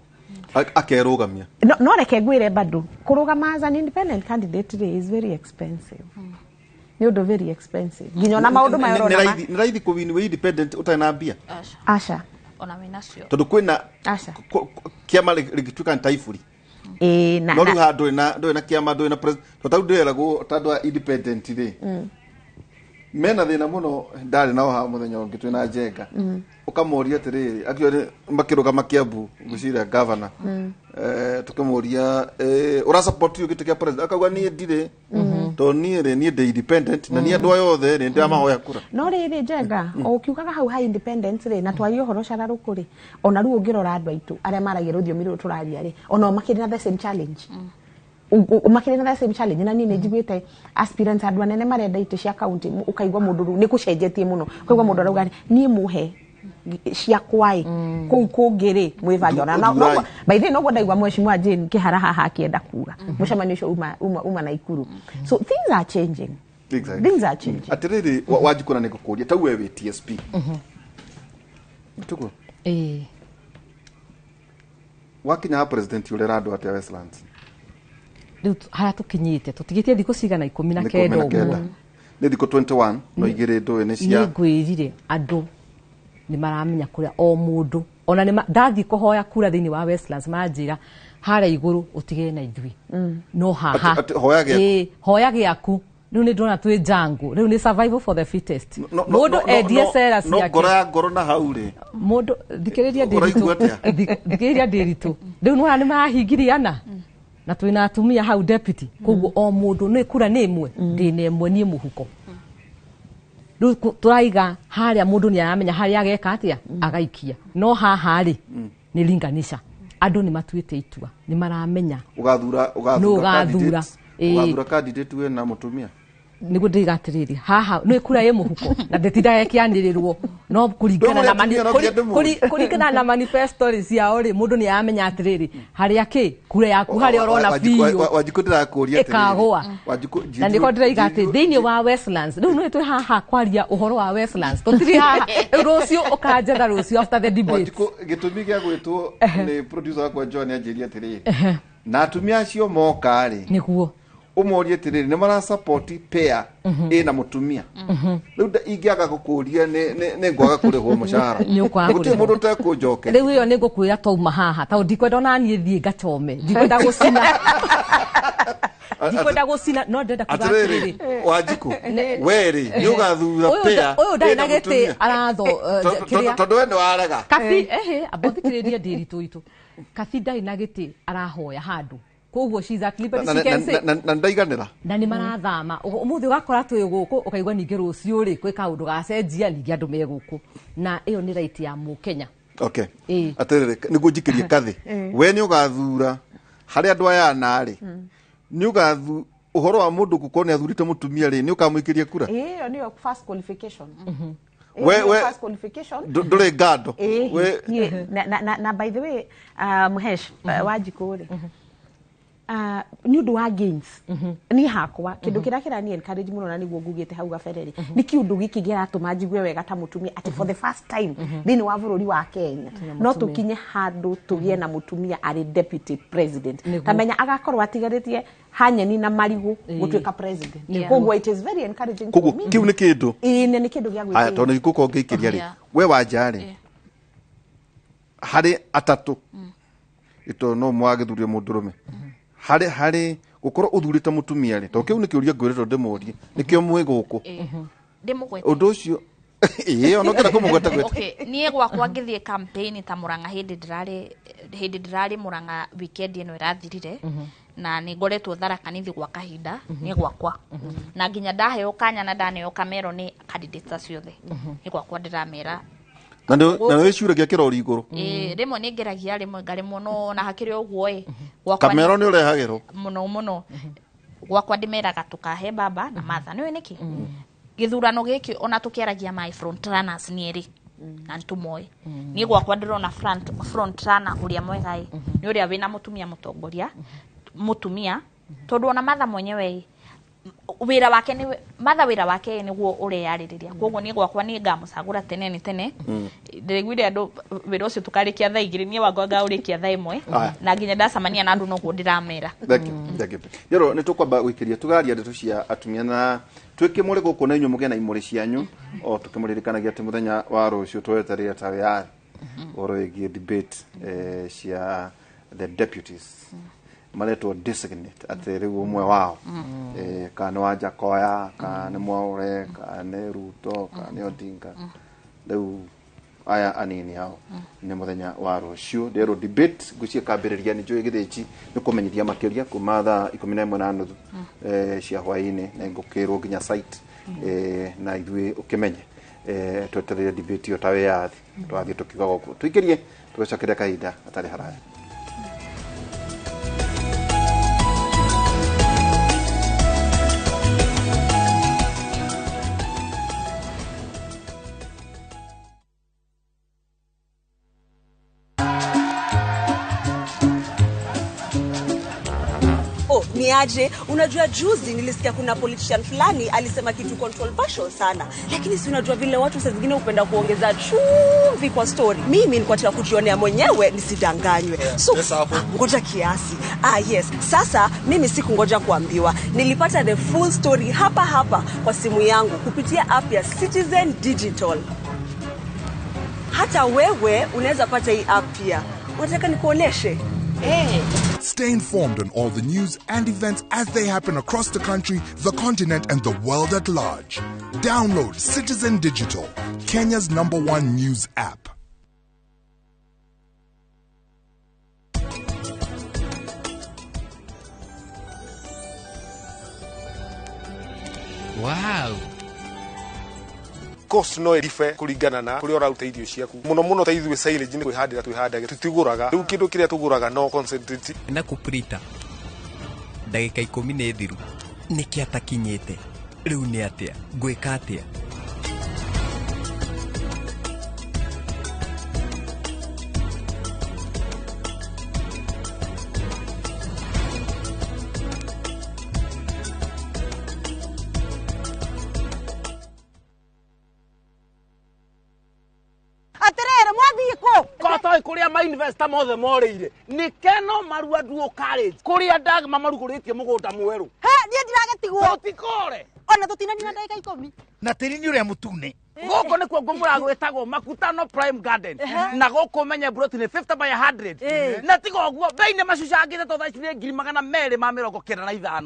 Akerũgamia. No reke ngwĩre, bado kũrũgama as an independent candidate rĩ is very expensive. Nĩ ũndũ very expensive, nginya ona maũndũ maya Nĩ ũrona nĩ raithi kũwin wĩ independent ũtarĩ na mbia? Aca. Ona wĩnacio. Tondũ kwĩna Aca. Kĩama rĩngĩtuĩka nĩ taiburi. Ĩĩ, na No rĩu na haha ndũrĩ na kĩama, ndũrĩ na president, tondũ tarĩu ndĩreragwo ta andũ a independent rĩ mena thĩna mũno. Ndarĩ nao haha mũthenya ũngĩ twĩna Njenga, ũkamoria atĩrĩrĩ, actually makĩrũgama Kiambu, ngwĩciria governor, tukĩmũria, ũra support ũyũ gĩtĩ kĩa president? Akauga, niĩ ndirĩ, tondũ niĩ rĩ, niĩ ndĩ independent na niĩ andũ aya othe rĩ ndĩramahoya kura. No rĩrĩ, Njenga, o ũkiugaga hau ha independence rĩ, na twarie ũhoro cararũkũ rĩ, ona rĩu ũngĩrora andũ aitũ arĩa maragia rũthiomi rũrũ tũraria rĩ, ona o makĩrĩ na the same challenge. Makĩrĩ na the same challenge. Na niĩ nĩ njiguĩte aspirants, andũ anene marenda itĩ cia county, ũkaigua mũndũ rĩu nĩ gũcenjetie mũno, ũkaigua mũndũ arauga, niĩ mũhe ciakwa ĩ kũu kũngĩ rĩ mwĩbange. Ona Thurai. By the way, noguo ndaigua mheshimiwa Jane Kĩhara haha akĩenda kuga mũcemanio ũcio uma Naikuru. So things are changing. Things are changing. Atĩrĩrĩ, Wanjikũ, na nĩngũkũria, tau we wĩ TSP tuguo? Ĩĩ. Wakinya ha president, ũrera andũ atĩa Westlands? Rĩu harĩa tũkinyĩte tũtigĩtie thikũ cigana 19 ũguo. Nĩ thikũ 21 no igĩrĩ ndũĩ nĩ cia nĩ ngwĩrire andũ nĩ maramenya kũrĩa o mũndũ ona nĩ ndathiĩ kũhoya kura thĩinĩ wa Westlands manjĩra harĩa igũrũ ũtigane na ithuĩ no haha. Atĩ hoya gĩaku. Ĩĩ, hoya gĩaku. Rĩu nĩ ndĩrona twĩ jango, rĩu nĩ survival for the fittest. No, Mũndũ no, endie no, cera no ciake. Ngoro ya ngoro na hau rĩ. Mũndũ thikĩrĩria. Ũraigua atĩa? Thikĩrĩria ndĩritũ, rĩu nĩwona nĩ marahingiriana na twĩna atumia hau deputy, koguo o mũndũ nĩ kura nĩ ĩmwe, ndĩna ĩmwe niĩ mũhuko. Rĩu tũraiga harĩa mũndũ nĩ aramenya harĩa ageka atĩa agaikia, no haha rĩ nĩ linganisha, andũ nĩ matuĩte itua, nĩ maramenya. Ũgathura Nũ ũgathura ũgathura? candidate. Ĩĩ. Ũgathura candidate wĩna mũtumia. Nĩguo ndĩiga atĩrĩrĩ, haha nĩ kura ĩ mũhuko na ndĩtindaga ĩkĩanĩrĩrwo, no kũringana na Ndũmũrĩ atumia no nginya ndĩmũĩ. kũringana na manifesto rĩ ciao rĩ, mũndũ nĩ aramenya atĩrĩrĩ, harĩa kĩ kura yaku harĩa ũrona biũ Wanjikũ, ndĩrakũria atĩrĩrĩ. ĩkagũa. Wanjikũ, Na nĩko ndĩraiga atĩ thĩinĩ wa Westlands rĩu nĩ twĩ haha kwaria ũhoro wa Westlands, tũtirĩ haha rĩu, rũciũ ũkanjetha rũciũ after the debate. Wanjikũ, gĩtũmi gĩa gwĩtwo nĩ producer wakwa John anjĩrie atĩrĩrĩ, na atumia acio moka rĩ, nĩguo ũmorie atĩrĩrĩ, nĩ marasupport pair ĩna mũtumia. Rĩu ingĩaga gũkũria nĩ ngwaga kũrĩhwo mũcara. Nĩ ũkwaga Gũtirĩ kũrĩhwo. mũndũ ũtekũnjokeria. Rĩu ĩyo nĩ ngũkwĩra twauma haha, tondũ ndikwenda ona niĩ thiĩ ngachome, ndikwenda gũcina, ndikwenda gũcina, no ndĩrenda kuga Atĩrĩrĩ, atĩrĩrĩ, Wanjikũ, we rĩ, nĩ ũgathura ũyũ pair ũyũ ndarĩ na ĩna gĩtĩ mũtumia? aratho kĩrĩa Tondũ we nĩ warega. Kabi ehe amba ũthikĩrĩrie ndĩritũ itũ, Kabi ndarĩ na gĩtĩ arahoya handũ, koguo she's at liberty, she can say. Na ndaiganĩra. Na nĩ marathama. Ũmũthĩ ũgakora twĩ gũkũ, ũkaigua ningĩ rũciũ rĩ gwĩ kaũndũ gacenjia, ningĩ andũ me gũkũ, na ĩyo nĩ right ya mũkenya. Okay. Ĩĩ. Atĩrĩrĩ, nĩguo njikĩrie kathĩ, we nĩ ũgathura harĩ andũ aya ana rĩ, nĩ ũgathu ũhoro wa mũndũ gũkorwo nĩ athurĩte mũtumia rĩ, nĩ ũkamũikĩria kura? Ĩyo nĩyo first qualification. Ĩyo We- nĩyo first qualification. Ndũrĩ ngando. Ĩĩ, niĩ, na by the way, Mũhesh, Wanjikũ rĩ, nĩ ũndũ wa gains niĩ hakwa kĩndũ kĩrĩa kĩrani encourage mũno na nĩguo ngugĩte hau gabere rĩ, nĩ kĩũndũ gĩkĩ kĩratũma njigue wega ta mũtumia atĩ for the first time thĩinĩ wa bũrũri wa Kenya no tũkinye handũ tũgĩe na mũtumia arĩ deputy president. Nĩguo. Ta menya agakorwo atigarĩtie hanyeni na marigũ gũtuĩka president. Koguo it is very encouraging for Koguo me. kĩu nĩ kĩndũ. Ĩĩ, nĩ kĩndũ gĩa Haya, gwĩtĩĩa. tondũ nĩ gũkorwo ngĩikĩria rĩ, we wanja rĩ, harĩ atatũ ito no mwagĩthurie mũndũrũme, harĩ gũkorwo ũthurĩte mũtumia rĩ, tondũ kĩu nĩ kĩũria ngwĩrĩtwo ndĩmũrie, nĩkĩo mwĩ gũkũ. Ndĩmũgwete. Ũndũ ũcio ĩĩ, ona ũngĩenda kũmũgweta gweta. Okay, niĩ gwakwa ngĩthiĩ campaign ta Murang'a, hĩndĩ ndĩrarĩ Murang'a weekend ĩno ĩrathirire, na nĩ ngoretwo Tharaka Nithi gwa kahinda, niĩ gwakwa na nginya ndaheo kanya na ndaneo kamero nĩ candidates acio othe, nĩ gwakwa ndĩramera. Na nĩ wĩcuragia kĩrori igũrũ. Ĩĩ, rĩmwe nĩ ngeragia, rĩmwe ngaremwo, no na hakĩrĩ ũguo ĩ gwakwa Kamero nĩ ũrehagĩrwo. Mũno mũno. Gwakwa ndĩmeraga tũkahe baba na Martha, nĩũĩ nĩkĩ gĩthurano gĩkĩ ona tũkĩaragia my front runners nĩ erĩ na nĩtũmoĩ. Niĩ gwakwa ndĩrona front runner ũrĩa mwega ĩ nĩ ũrĩa wĩna mũtumia mũtongoria mũtumia, tondũ ona Martha mwenyewe ĩ wĩra wake nĩ Martha, wĩra wake nĩguo ũreyarĩrĩria. Koguo niĩ gwakwa niĩ ngamũcagũra tene nĩ tene. Ndĩraiguire andũ wĩra ũcio tũkarĩkia thaa 2, niĩ wakwa ngaũrĩkia thaa 1. Aya. Na nginya ndacemania na andũ noguo ndĩramera. Thank you, thank you. Yoro nĩ tũkwamba gũikĩria tũgaria ndeto cia atumia na twĩkĩmũrĩ gũkũ na inyuĩ mũgĩe na imũrĩ cianyu, o tũkĩmũririkanagia atĩ mũthenya wa rũciũ twetereire ta wĩyathi ũhoro wĩgiĩ debate cia the deputies maretwo designate, atĩ rĩu ũmwe wao kana nĩ Wanjakoya, kana nĩ Mwaure, kana nĩ Ruto, kana nĩ Odinga, rĩu aya anini hao nĩ mũthenya wa rũciũ ndĩrwo debate ngwĩciria kambĩrĩria nĩ njũĩ gĩthĩnji nĩ kũmenyithia makĩria kuma thaa 11:30 cia hwaĩ-inĩ, na ngũkĩrwo nginya site na ithuĩ ũkĩmenye twetereire debate ĩyo ta wĩyathi twathiĩ tũkiuga gũkũ tũikĩrie tũgacokeria kahinda hatarĩ haraya. Oh, niĩ Ni aje? Unajua juzi nilisikia kuna politician fulani alisema kitu controversial sana. Lakini si unajua vile watu saa zingine hupenda kuongeza chumvi kwa story. Mimi nilikuwa nataka kujionea mwenyewe nisidanganywe. So ngoja kiasi. Ah yes. Sasa mimi sikungoja kuambiwa. Nilipata the full story hapa hapa kwa simu yangu kupitia app ya Citizen Digital. Hata wewe unaweza pata hii app pia. Unataka nikuoneshe? Eh. Stay informed on all the news and events as they happen across the country, the continent, and the world at large. Download Citizen Digital, Kenya's #1 news app. Wow. Cost no iribe kuringana na kuria ũraruta irio ciaku muno muno ta ithuĩ silage nĩ kwĩhandĩra twĩhandage tutigũraga rĩu kĩndũ kĩrĩa tũgũraga no concentrate na kũprita ndagĩka 10 nĩ thiru nĩkĩ atakinyĩte rĩu nĩ atĩa ngwĩka atĩa. Kuria ma investor mothe moreire ni keno marua duo college kuria ndagma maruguritie mugunda mweru he nie ndiragetigwo tutikore ona tutinanina ndagika 10 na tiri ni uria mutune guku nikuo ngumura gwitagwo Makutano Prime Garden na guku menye broti ni 50 by 100 na tiga uguo bei ni macucangite to thaa ici ni 295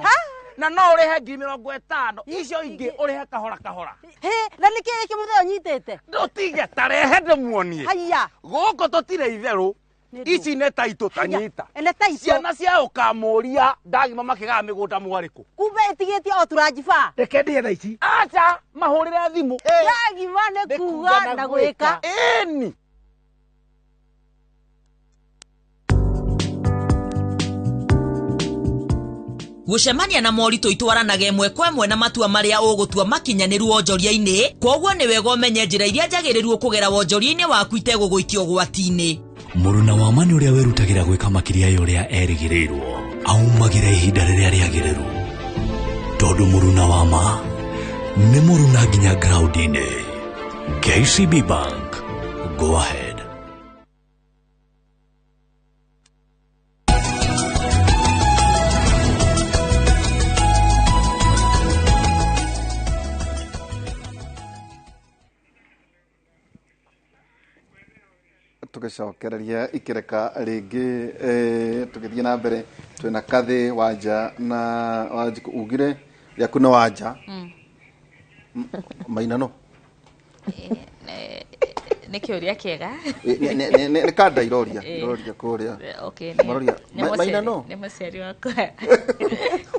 na no urihe 50,000 icio ingi urihe kahora kahora. He na niki giki mutheo nyitite ndutige tarehe ndimuonie. Haya guku tutire itheru ici nĩ taitũ tanyita ciana cia ũkamũria ndagima makĩgaa mĩgũnda mwarĩkũ kumbe ĩtigĩtie o turanjiba reke ndĩe thaa ici acha mahũrĩre thimũ ndagima nĩ kuga na gwĩka ĩni. Gucemania na moritũ itwaranaga ĩmwe kwa ĩmwe na matua marĩa ũgũtua makinyanĩru wonjoria-inĩ, kwoguo nĩ wega ũmenye njĩra iria njagĩrĩru ũkũgera wonjoria-inĩ waku itegũgũikia ũgwati-inĩ. Mũruna wa ma nĩ ũrĩa wĩrutagĩra gwĩka makĩria ya ũrĩa erĩgĩrĩirwo, aumagĩra ihinda rĩrĩa rĩagĩrĩru. Tondũ mũruna wa ma nĩ mũruna nginya ground-inĩ. KCB Bank, go ahead. Tugicokereria ikireka ringi tugithie na mbere twina Kathi Wanja na Wanjiku ugire riaku na Wanja maina no nä kä å ria kä ega nä kanda iroria iroria kå ria maina no nä må ciari wakwa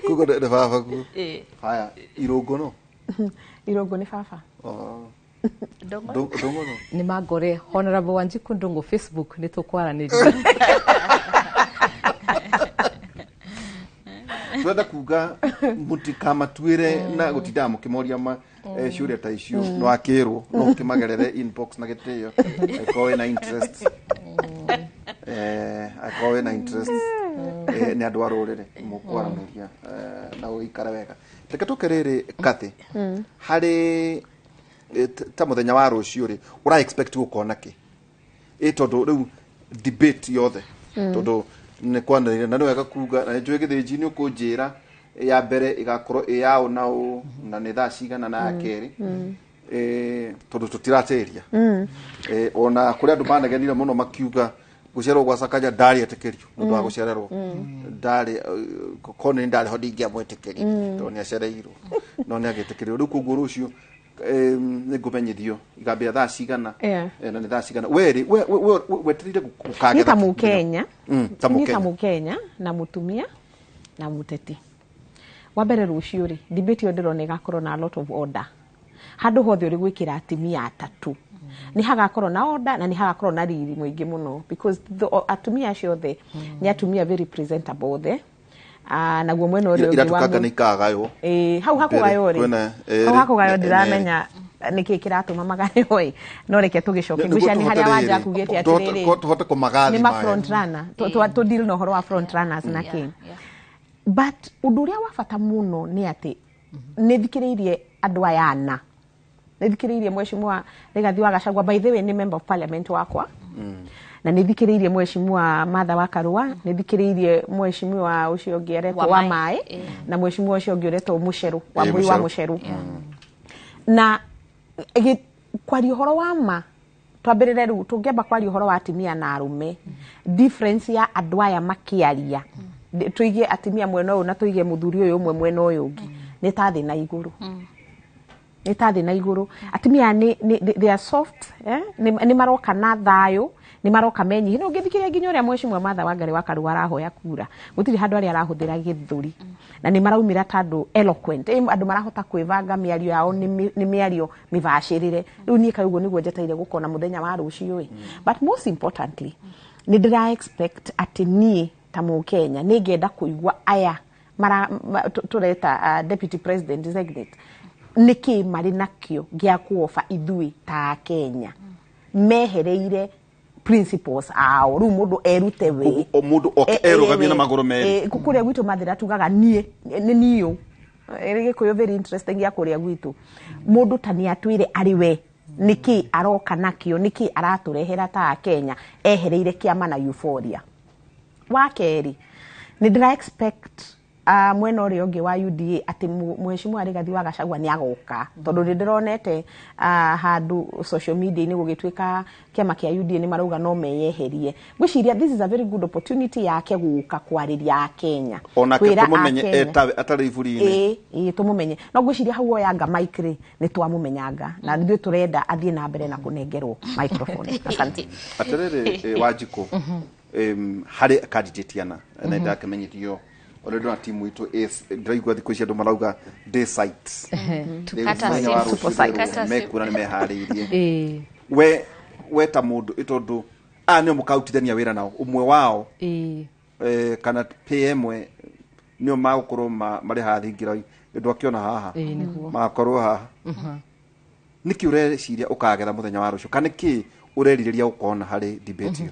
koguo nä baba guo. Haya irungu no irungu nä baba. Ndungu no nä mangore Honorable Wanjiku Ndungu Facebook nä tå kwaranä. Twenda kuga mutikamatuire na gutindaga mukimoria ma ciuria ta icio no akirwo no ukimagerere inbox na gitio akorwo wina interest akorwo wina interest ni andu a ruriri mukwaraniria na uikare wega. Reke tuke riri Kathi hari ta muthenya wa rucio ri ura expect gukona ki tondu riu debate yothe tondu nä kwanä na nä wega kuga na njå gä thä nji nä å kå njä ra ya mbere igakorwo ä yaå na å na nä thaa cigana na ya kerä tondå tå tiratä ria ona kå rä andå manegenire må no makiuga gå cererwo gwa Sakaja ndarä etä kä rio nä å ndå wa gå cererwo ndarä korwo nä ndarä ho ndingä amwä tä kä rie tondå nä acereirwo no nä agä tä kä rio rä u koguo rå cio nä ngå menyithio igambä thaa cigana na nä thaa cigana werä wetereire gũkagetha ta Mũkenya ta Mũkenya na mũtumia na mũteti. Wa mbere rũciũ rĩ debate ĩyo ndĩrona ĩgakorwo na a lot of order handũ hothe ũrĩ gwĩkĩra atumia atatũ nĩ hagakorwo na order na nĩ hagakorwo na riri mũingĩ mũno because atumia acio othe nĩ atumia very presentable othe. Naguo mwena ũrĩa ũngĩ wa nĩ ikagaywo hau hakũgaywo rĩ hau hakũgaywo ndiramenya nĩkĩ kĩratũma magaywo ĩ no reke tũgĩcoke ngwĩciria nĩ harĩa Wanja akugĩte atĩrĩrĩ tũhote kũmagathima nĩ ma front runner tũ deal na ũhoro wa front runners na kĩ. But ũndũ ũrĩa wa bata mũno nĩ atĩ nĩ thikĩrĩirie andũ aya ana, nĩ thikĩrĩirie Mheshimiwa Rigathi wa Gachagua, by the way nĩ member of parliament wakwa, na nĩ thikĩrĩirie Mheshimiwa Martha wa Karua, nĩ thikĩrĩirie Mheshimiwa ũcio ũngĩ aretwo wa Maĩ, na Mheshimiwa ũcio ũngĩ ũretwo Mũcerũ wa Mbui wa Mũcerũ. Na kwaria ũhoro wa ma, twambĩrĩre rĩu tũngĩamba kwaria ũhoro wa atumia na arũme, difference ya andũ aya makĩaria, tũige atumia mwena ũyũ na tũige mũthuri ũyũ ũmwe mwena ũyũ ũngĩ, nĩ ta thĩ na igũrũ, nĩ ta thĩ na igũrũ. Atumia nĩ they are soft, eh? Nĩ maroka na thayũ, nĩ maroka menyihia. Nĩ ũngĩthikĩrĩria nginya ũrĩa Mheshimiwa Martha Wangari wa Karua arahoya kura, gũtirĩ handũ arĩa arahũthĩra gĩthũri, na nĩ maraumĩra ta andũ eloquent, andũ marahota kwĩbanga mĩario yao, nĩ mĩario mĩbacĩrĩre. Rĩu niĩ kaĩ ũguo nĩguo njetereire gũkona mũthenya wa rũciũ ĩ. But most importantly, nĩ ndĩra expect atĩ niĩ ta Mũkenya nĩ ngenda kũigua aya mara tũreta deputy president designate, nĩkĩ marĩ nakĩo gĩa kuoba ithuĩ ta Kenya mehereire principles ao. Rĩu mũndũ erute we O mũndũ oke erũgamie na magũrũ merĩ. Kũrĩa gwitũ mathĩra tugaga niĩ nĩ niũ Gĩkũyũ, very interesting ya kũrĩa gwitũ. Mũndũ ta nĩ atwĩre arĩ we nĩkĩ aroka nakĩo, nĩkĩ aratũrehera ta Kenya ehereire kĩama na euphoria. Wa kerĩ, nĩ ndĩra expect mwena ũrĩa ũngĩ wa UDA atĩ Mheshimiwa Rigathi wa Gachagua nĩ agoka, tondũ nĩ ndĩronete handũ social media-inĩ gũgĩtuĩka kĩama kĩa UDA nĩ marauga no meyeherie. Ngwĩciria this is a very good opportunity yake gũka kwarĩria Akenya, onake kwĩra tũmũmenye Akenya. Etawe atarĩ iburi-inĩ. Ĩĩ, tũmũmenye. No ngwĩciria hau oyanga mic rĩ, nĩ twamũmenyanga na ithuĩ tũrenda athiĩ na mbere na kũnengerwo microphone. Asante. Atĩrĩrĩ, Wanjikũ, harĩ candidate ana na ndakĩmenyithio already na timu itũ ndĩraigua thikũ ici andũ marauga day site. Rĩu Kata mũthenya wa sim. rũciũ Kata rĩrwo sim. mekuona nĩ meharĩirie. We ta mũndũ, tondũ aya nĩo mũkarutithania wĩra nao, ũmwe wao kana pĩ ĩmwe nĩo magũkorwo marĩ haha thingira ndũ akĩona haha, Ĩĩ, nĩguo. magakorwo haha. Nĩkĩ ũreciria ũkagetha mũthenya wa rũciũ, kana nĩkĩ ũrerirĩria gũkona harĩ debate ĩyo?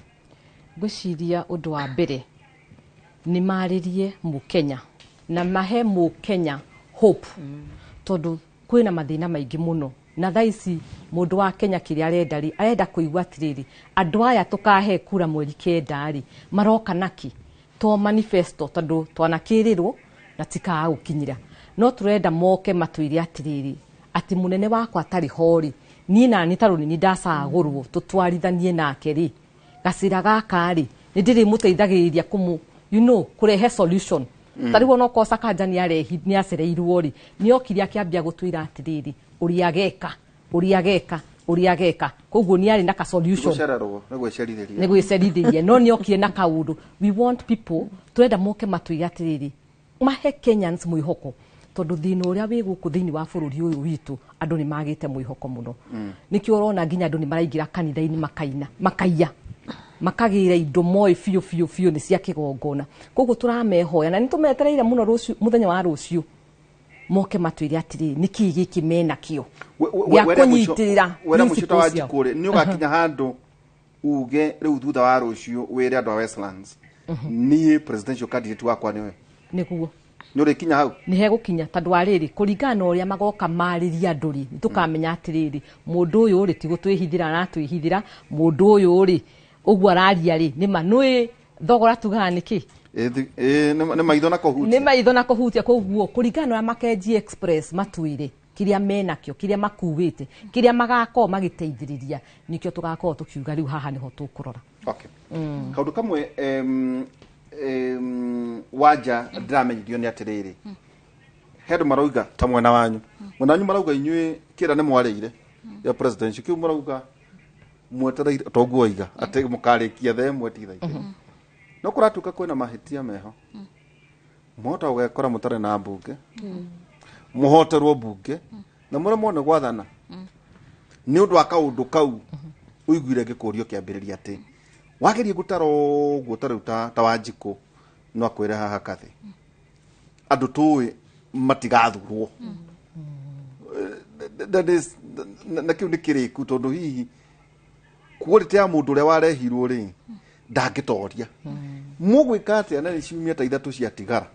Ngwĩciria ũndũ wa mbere nĩ marĩrie Mũkenya na mahe Mũkenya hope, tondũ kwĩna mathĩna maingĩ mũno, na thaa ici mũndũ wa Kenya kĩrĩa arenda rĩ, arenda kũigua atĩrĩrĩ, andũ aya tũkahe kura mweri 9 rĩ, maroka naki to manifesto, tondũ twanakĩrĩrwo na tikaga gũkinyĩra. No tũrenda moke matwĩre atĩrĩrĩ, atĩ mũnene wakwa atarĩ ho rĩ, niĩ nani ta rũnini ndacagũrwo tũtwarithanie nake rĩ, gacĩra gaka rĩ, nĩ ndĩrĩmũteithagĩrĩria kũmũ kũrehe solution. Ta rĩu onokorwo Sakaja nĩ acereirwo rĩ, nĩ okire akĩambia gũtwĩra atĩrĩrĩ, ũrĩa ageka, ũrĩa ageka, ũrĩa ageka, koguo nĩ arĩ na ka solution. Gũcererwo nĩ gwĩcerithĩria. Nĩ gwĩcerithĩria, no nĩ okire na kaũndũ. We want people, tũrenda moke matwĩre atĩrĩrĩ, mahe Kenyans mwĩhoko, tondũ thĩna ũrĩa wĩ gũkũ thĩinĩ wa bũrũri ũyũ witũ, andũ nĩ magĩte mwĩhoko mũno. Nĩkĩo ũrona nginya andũ nĩ maraingĩra kanitha-inĩ makaina, makaiya, makagĩra indo moĩ biũ biũ biũ nĩ cia kĩgongona. Koguo tũramehoya na nĩ tũmetereire mũno rũciũ, mũthenya wa rũciũ moke matwĩre atĩrĩrĩ, nĩkĩ gĩkĩ menakĩo gĩa kũnyitĩrĩra Wera mũcio ta principles ciao. Wanjikũ rĩ, nĩ ũgakinya handũ uge rĩu thutha wa rũciũ wĩre andũ a Westlands, niĩ presidential candidate wakwa nĩwe? Nĩguo. Nĩ ũrĩkinya hau? Nĩ hegũkinya, tondũ wa rĩrĩ, kũringana na ũrĩa magoka marĩria andũ rĩ, nĩ tũkamenya atĩrĩrĩ, mũndũ ũyũ rĩ, ti gũtwĩhithĩra aratwĩhithĩra, mũndũ ũyũ rĩ, ũguo araria rĩ, nĩma nũĩ thogora tugaga nĩkĩ. Ĩ, nĩ maitho na kũhutia. Nĩ maitho na kũhutia. Koguo kũringana na ũrĩa Makenji Express matwĩre kĩrĩa menakĩo, kĩrĩa makuĩte, kĩrĩa magakorwo magĩteithĩrĩria, nĩkĩo tũgakorwo tũkiuga rĩu haha nĩho tũkũrora. Okay. Kaũndũ kamwe wanja ndĩramenyithio nĩ atĩrĩrĩ, he andũ marauga ta mwena wanyu marauga inyuĩ kĩra nĩ mwarĩire ya presidential kĩu, marauga mwetereire toguo oiga atĩ mũkarĩkia thaa 1 ti thaa 2, no kũratuĩka kwĩna mahĩtia meho, mwahota gũgekora mũtarĩ na mbunge, mũhoterwo mbunge na mũremwo nĩ gwathana nĩ ũndũ wa kaũndũ kau. Ũiguire ngĩkũrio kĩambĩrĩria atĩ wagerie gũtara ũguo ta rĩu ta Wanjikũ no akwĩre haha kathĩ andũ tũĩ matigathurwo. That is, na kĩu nĩ kĩrĩku, tondũ hihi quality ya mũndũ ũrĩa warehirwo rĩ, ndangĩtoria. Mũgwĩka atĩa na nĩ ciumia ta 3 ciatigara?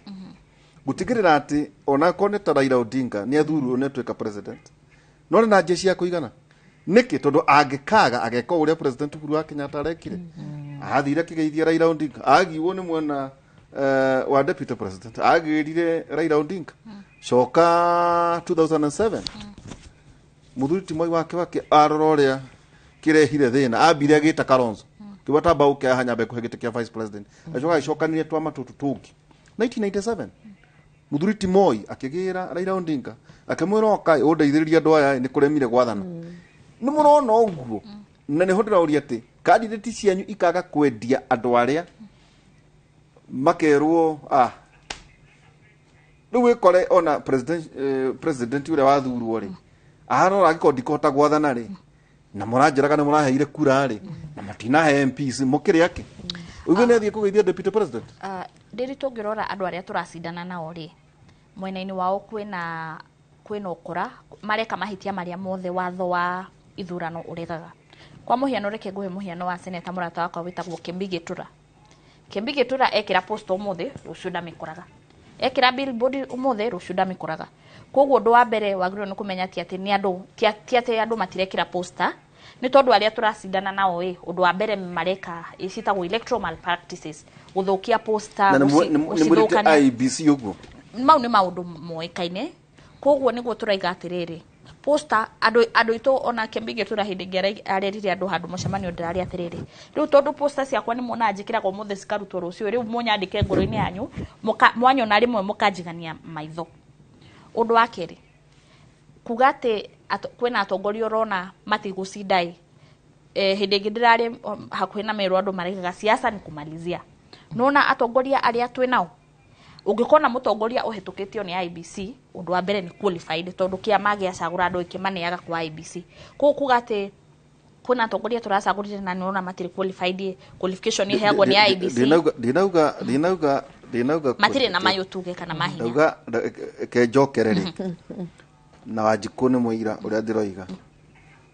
Gũtigĩrĩra atĩ onakorwo nĩ ta Raila Odinga nĩ athurirwo nĩ atuĩka president, no nĩ na jeshi ya kũigana. Nĩkĩ? Tondũ angĩkaga ageka ũrĩa President Uhuru wa Kenyatta arekire, athire akĩgeithia Raila Odinga, agiwo nĩ mwena wa deputy president, agĩrire Raila Odinga. Coka 2007, muthuri ti Mwai wake wake arora ũrĩa kĩrehire thĩna, ambire agĩta Kalonzo kiuga tamba ũke haha nyambe kũhe gĩtĩ kĩa vice president, acoka agĩcokanĩria twama tũtũ tũngĩ. 1997, muthuri ti Moi akĩgĩra Raila Odinga, akĩmwĩra, "Oka ũndeithĩrĩrie andũ aya nĩ kũremire gwathana." Nĩ mũrona ũguo, na nĩho ndĩraũria atĩ candidate cianyu ikaga kwendia andũ arĩa makerwo rĩu wĩkore ona president ũrĩa wathurwo rĩ, arora angĩkorwo ndikũhota gwathana rĩ, na mũranjĩraga nĩ mũraheire kura rĩ, na matinahe MPs, mũkĩrĩ akĩ ũguo nĩ athiĩ kũgeithia deputy president. Ndĩrĩ tũngĩrora andũ arĩa tũracindana nao rĩ, mwena-inĩ wao kwĩna ũkora, mareka mahĩtia marĩa mothe watho wa ithurano ũregaga. Kwa mũhiano, reke ngũhe mũhiano wa seneta mũrata wakwa wĩtagwo Kembi Gĩtura. Kembi Gĩtura ekĩra post ũmũthĩ, rũciũ ndamĩkoraga. Ekĩra billboard ũmũthĩ, rũciũ ndamĩkoraga. Koguo ũndũ wa mbere wagĩrĩirwo nĩ kũmenya ti atĩ nĩ andũ ti atĩ andũ matirekĩra poster, nĩ tondũ arĩa tũracindana nao ĩ, ũndũ wa mbere mareka citagwo electoral malpractices, gũthũkia poster, Na nĩ nĩ mwĩrĩte gũcithũkania. IEBC ũguo? Mau nĩ maũndũ moĩkaine. Koguo nĩguo tũraiga atĩrĩrĩ, poster andũ aitũ, ona Kembi Gĩtura hĩndĩ ĩngĩ arerire andũ handũ mũcemanio ndĩrarĩ atĩrĩrĩ, rĩu tondũ poster ciakwa nĩ muonaga njĩkĩraga ũmũthĩ cikarutwo rũciũ, rĩu mũnyandĩke ngoro-inĩ yanyu, mwanyona rĩmwe mũkanjigania maitho. Ũndũ wa kerĩ, kuga atĩ kwĩna atongoria ũrona matigũcinda ĩ, hĩndĩ ĩngĩ ndĩrarĩ hakuhĩ na Meru, andũ maraigaga siasa ni kumalizia. Nona atongoria arĩa twĩ nao, ũngĩkona mũtongoria ũhetũkĩtio nĩ IEBC, ũndũ wa mbere nĩ qualified, tondũ kĩama gĩacagũra andũ kĩmaneaga kwa IEBC. Koguo kuga atĩ kwĩna atongoria tũracagũrire na nĩũrona matirĩ qualified ĩ, qualification ĩheagwo nĩ IEBC. Ndinauga Matirĩ na mayũ tuge kana mahinya. Ndauga ke njokere rĩ, na Wanjikũ nĩ mũira ũrĩa ndĩroiga,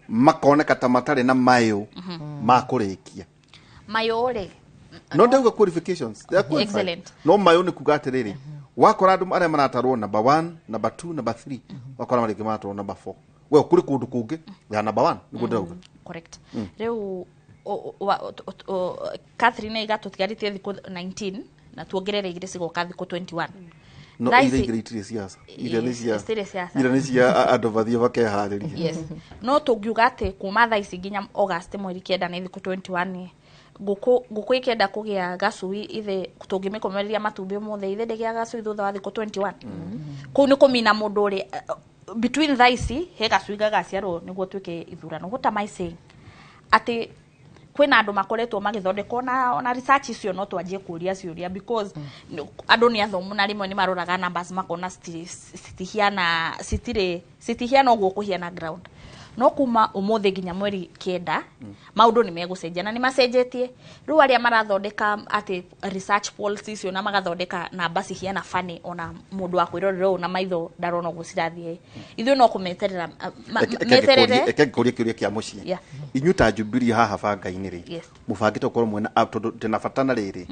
makoneka ta matarĩ na mayũ ma kũrĩkia. Mayũ rĩ? No ndauga qualifications, they are qualified. Excellent. No mayũ nĩ kuga atĩrĩrĩ, wakora andũ arĩa maratarwo number 1, number 2, number 3, wakora marĩngĩ maratarwo number 4, we kũrĩ kũndũ kũngĩ ya number 1, nĩguo ndĩrauga. Correct. Rĩu Catherine aiga tũtigarĩtie thikũ 19 na tuongerere igĩrĩ cigoka thikũ 21. No Thaa iria ici- igĩrĩ itirĩ ciaca, iria nĩ cia Citirĩ ciaca. Iria nĩ cia andũ mathiĩ makeharĩria. Yes, no tũngiuga atĩ kuma thaa ici nginya August 9 nĩ thikũ 21. Ngũkũ ĩkĩenda kũgĩa gacui, ithe tũngĩmĩkomereria matumbĩ ũmũthĩ, ithe ndĩgĩa gacui thutha wa thikũ 21? Kũu nĩ kũmina mũndũ ũrĩ between thaa ici he gacui gagaciarwo nĩguo twĩke ithurano. What am I saying? Atĩ kwĩna andũ makoretwo magĩthondeka ona research icio, no twanjie kũria ciũria because andũ nĩ athomu na rĩmwe nĩ maroraga numbers makona citihiana, citirĩ citihiana ũguo kũhiana ground. No kuma ũmũthĩ nginya 9 maũndũ nĩ megũcenjia na nĩ macenjetie. Rĩu arĩa marathondeka atĩ research polls icio na magathondeka namba cihiana funny, ona mũndũ wa kwĩrorera ũũ na maitho ndarona ũguo cirathiĩ, ithuĩ no kũmeterera meterere. Reke ngũrie kĩũria kĩa mũciĩ. Inyuĩ ta Jubilee haha banga-inĩ rĩ, mũbangĩte gũkorwo mwena tondũ ndĩna bata na rĩrĩ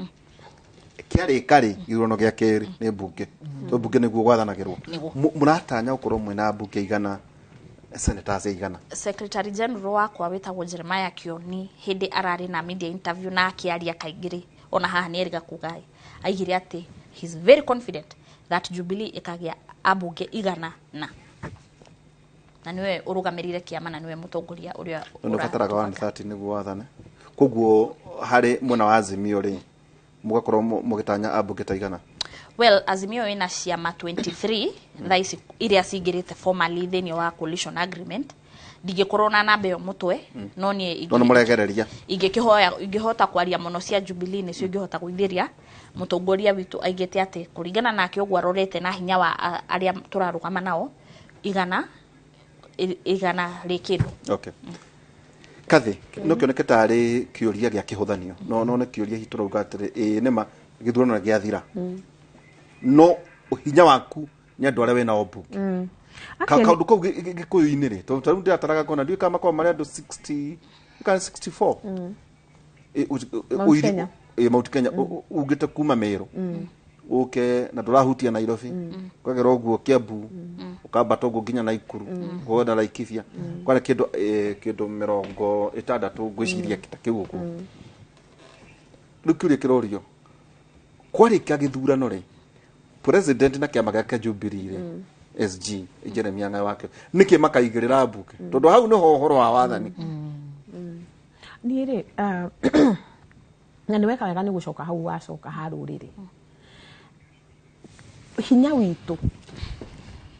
kĩarĩka rĩ, gĩthurano gĩa kerĩ nĩ mbunge, tondũ mbunge nĩguo gwathanagĩrwo. Nĩguo. Mũratanya gũkorwo mwena mbunge igana, senators igana? Secretary general wakwa wĩtagwo Jeremiah Kioni, hĩndĩ ararĩ na media interview na akĩaria kaingĩ rĩ, ona haha nĩ erĩga kuga ĩ, aigire atĩ he is very confident that Jubilee ĩkagĩa ambunge 100, na nĩwe ũrũgamĩrĩire kĩama na nĩwe mũtongoria ũrĩa No nĩ ũbataraga 130 nĩguo wathane. Koguo harĩ mwena wa Azimio rĩ, mũgakorwo mũgĩtanya ambunge ta 100? Well, Azimio ĩna ciama 23 thaa ici iria cingĩrĩte formally thĩinĩ wa coalition agreement. Ndingĩkorwo na namba ĩyo mũtwe, no niĩ No nĩ mũregereria. Ingĩkĩhoya ingĩhota kwaria mũno cia Jubilee nĩcio ingĩhota gũithĩria. Mũtongoria witũ aigĩte atĩ kũringana nake ũguo arorete na hinya wa arĩa tũrarũgama nao, 100 rĩ kĩndũ. Okay. Kathi, no kĩoneke tarĩ kĩũria gĩa kĩhũthanio, no nĩ kĩũria hihi tũrauga atĩrĩ, ĩĩ nĩma gĩthurano nĩ gĩathira, no hinya waku nĩ andũ arĩa wĩnao mbunge. Kaũndũ kau gĩkũyũ-inĩ rĩ, tondũ tarĩu ndĩrataraga ngona ndiũĩ kana makoragwo marĩ andũ 60 kana 64. Mount Kenya. Ĩ, Mount Kenya. Ugĩte kuma Meru. Ũke na ndũrahutia Nairobi, ũkagera ũguo Kiambu, ũkambata ũguo nginya Naikuru, ũkona Laikipia kwarĩ kĩndũ kĩndũ 60, ngwĩciria ta kĩu ũguo. Rĩu kĩũria kĩrorio, kwarĩkia gĩthurano rĩ, president na kĩama gĩake Jubilee rĩ, SG Jeremia Ng'aĩ wake, nĩkĩ makaigĩrĩra mbunge, tondũ hau nĩho ũhoro wa wathani? Niĩ rĩ, na nĩ weka wega nĩ gũcoka hau, wacoka ha rũrĩrĩ, hinya witũ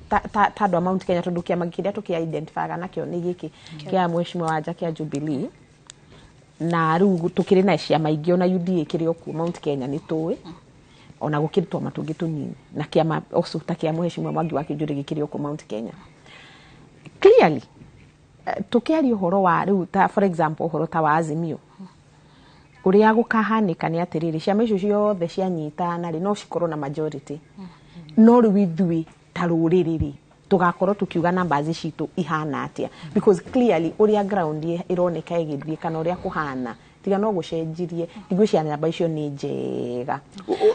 ta andũ a Mount Kenya, tondũ kĩama kĩrĩa tũkĩ identifyaga nakĩo nĩ gĩkĩ kĩa Mheshimiwa Wanja kĩa Jubilee, na rĩu tũkĩrĩ na ciama ingĩ, ona UDA kĩrĩ o kuo Mount Kenya, nĩ tũĩ ona gũkĩrĩ twama tũngĩ tũnini, na kĩama also ta kĩa Mheshimiwa Mwangi wa Kĩnjũrĩ gĩkĩrĩ o kuo Mount Kenya. Clearly, tũkĩaria ũhoro wa rĩu, ta for example ũhoro ta wa Azimio, ũrĩa gũkahanĩka nĩ atĩrĩrĩ, ciama icio ciothe cianyitana rĩ, no cikorwo na majority, no rĩu ithuĩ ta rũrĩrĩ rĩ, tũgakorwo tũkiuga numbers citũ ihana atĩa? Because clearly ũrĩa ground ĩroneka ĩgĩthiĩ kana ũrĩa kũhana, tiga no gũcenjirie, ndigwĩciria namba icio nĩ njega,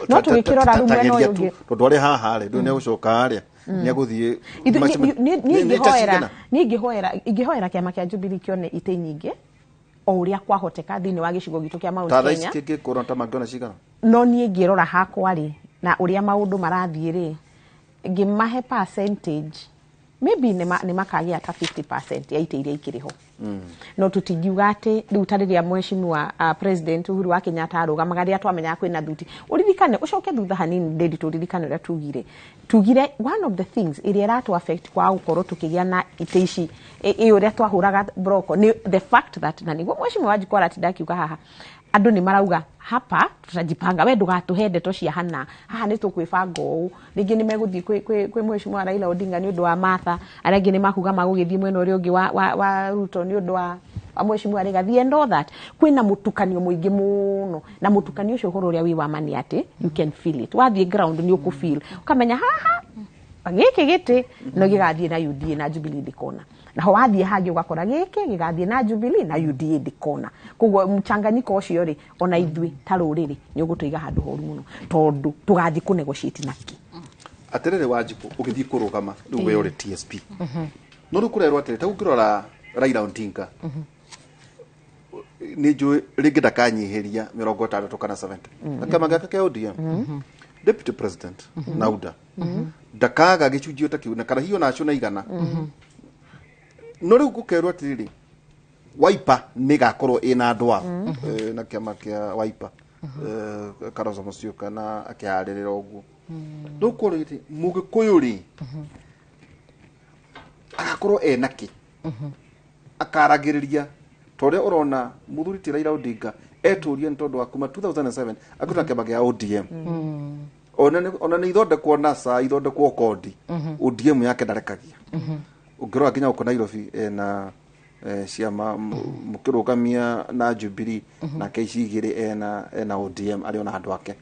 no tũgĩkĩrora rĩu mwena ũyũ ũngĩ. Tondũ arĩ haha rĩ, ndũ nĩ egũcoka harĩa, nĩ egũthiĩ. Niĩ ingĩhoera, niĩ ingĩhoera kĩama kĩa Jubilee kĩone itĩ nyingĩ o ũrĩa kwahoteka thĩinĩ wa gĩcigo gitũ kĩa Mount Ta thaa ici Kenya. kĩngĩkorwo ta mangĩona cigana? No niĩ ngĩrora hakwa rĩ, na ũrĩa maũndũ marathiĩ rĩ, ngĩmahe percentage, maybe nĩ makagĩa ta 50% ya itĩ iria ikĩrĩ ho, no tũtingiuga atĩ rĩu ta rĩrĩa Mheshimiwa President Uhuru wa Kenyatta arũgamaga, rĩrĩa twamenyaga kwĩna thuti. Ũririkane, ũcoke thutha hanini ndĩri, tũririkane ũrĩa tugire one of the things ĩrĩa ĩratũ affect kwaga gũkorwo tũkĩgĩa na itĩ ici, ĩ ũrĩa twahũraga broko, nĩ the fact that, na nĩguo Mheshimiwa Wanjikũ aratinda akiuga haha, andũ nĩ marauga hapa tutajipanga, we ndũgatũhe ndeto cia hana haha, nĩ tũkwĩbanga ũũ. Rĩngĩ nĩ megũthiĩ kwĩ Mheshimiwa Raila Odinga nĩ ũndũ wa Martha, arĩa angĩ nĩ makuga magũgĩthiĩ mwena ũrĩa ũngĩ wa Ruto nĩ ũndũ wa Mheshimiwa Rigathi and all that. Kwĩna mũtukanio mũingĩ mũno, na mũtukanio ũcio, ũhoro ũrĩa wĩ wa ma nĩ atĩ you can feel it. Wathiĩ ground nĩ ũkũ feel, ũkamenya haha gĩkĩ gĩtĩ no gĩgathiĩ na UDA na Jubilee ndikona, naho wathiĩ hangĩ ũgakora gĩkĩ gĩgathiĩ na Jubilee na UDA ndikona. Koguo mchanganyiko ũcio rĩ, ona ithuĩ ta rũrĩrĩ nĩ ũgũtũiga handũ horu mũno, tondũ tũgathiĩ kũ negotiate naki? Atĩrĩrĩ Wanjikũ, ũgĩthiĩ kũrũgama rĩu we ũrĩ TSP, no rĩu kũrerwo atĩrĩ, ta ũngĩrora Raila Odinga, nĩ njũĩ rĩngĩ ndakanyihĩria 60 kana 70 na kĩama gĩake kĩa ODM. Deputy President Nauda ndakaga gĩcunjĩ ta kĩu, na kana hihi onacio na 100. No rĩu gũkerwo atĩrĩrĩ, Wiper nĩ ĩgakorwo ĩna andũ ao, na kĩama kĩa Wiper, Kalonzo Musyoka na akĩharĩrĩra ũguo. Rĩu korwo atĩ Mũgĩkũyũ rĩ, agakorwo ena kĩ akaragĩrĩria, ta ũrĩa ũrona mũthuri ti Raila Odinga etũria, nĩ tondũ wa kuma 2007 akĩruta kĩama kĩa ODM, ona nĩ ithondekwo NASA, ithondekwo kodi, ODM yake ndarekagia. Ũngĩrora nginya gũkũ Nairobi ena ciama mũkĩrũgamia na Jubilee nake ici igĩrĩ, ena ODM arĩ ona handũ ake.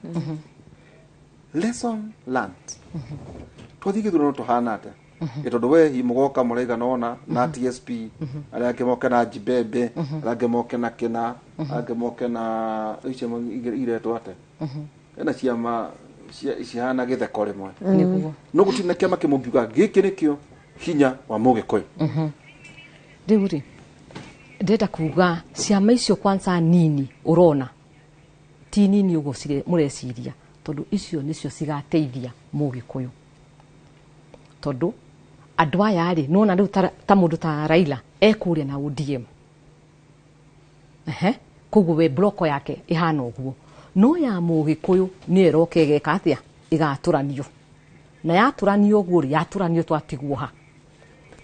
Lesson learned, twathiĩ gĩthurano tũhana atĩa? Ĩ tondũ we hihi mũgoka mũraigana ona na TSP, arĩa angĩ moke na Jibembe, arĩa angĩ moke na kĩna, arĩa angĩ moke na icio igĩrĩ iretwo atĩa, ena ciama cihana gĩtheko rĩmwe. Nĩguo. No gũtirĩ na kĩama kĩmwe ũngiuga gĩkĩ nĩkĩo hinya wa Mũgĩkũyũ. Rĩu rĩ, ndĩrenda kuga ciama icio kwanza nini ũrona ti nini ũguo mũreciria, tondũ icio nĩcio cigateithia Mũgĩkũyũ, tondũ andũ aya rĩ, nona rĩu ta mũndũ ta Raila ekũrĩa na ODM. Ehe, koguo we bloko yake ĩhana ũguo, no ya Mũgĩkũyũ nĩyo ĩroka ĩgeka atĩa? Ĩgatũranio, na yatũranio ũguo rĩ, yatũranio twatigwo ha?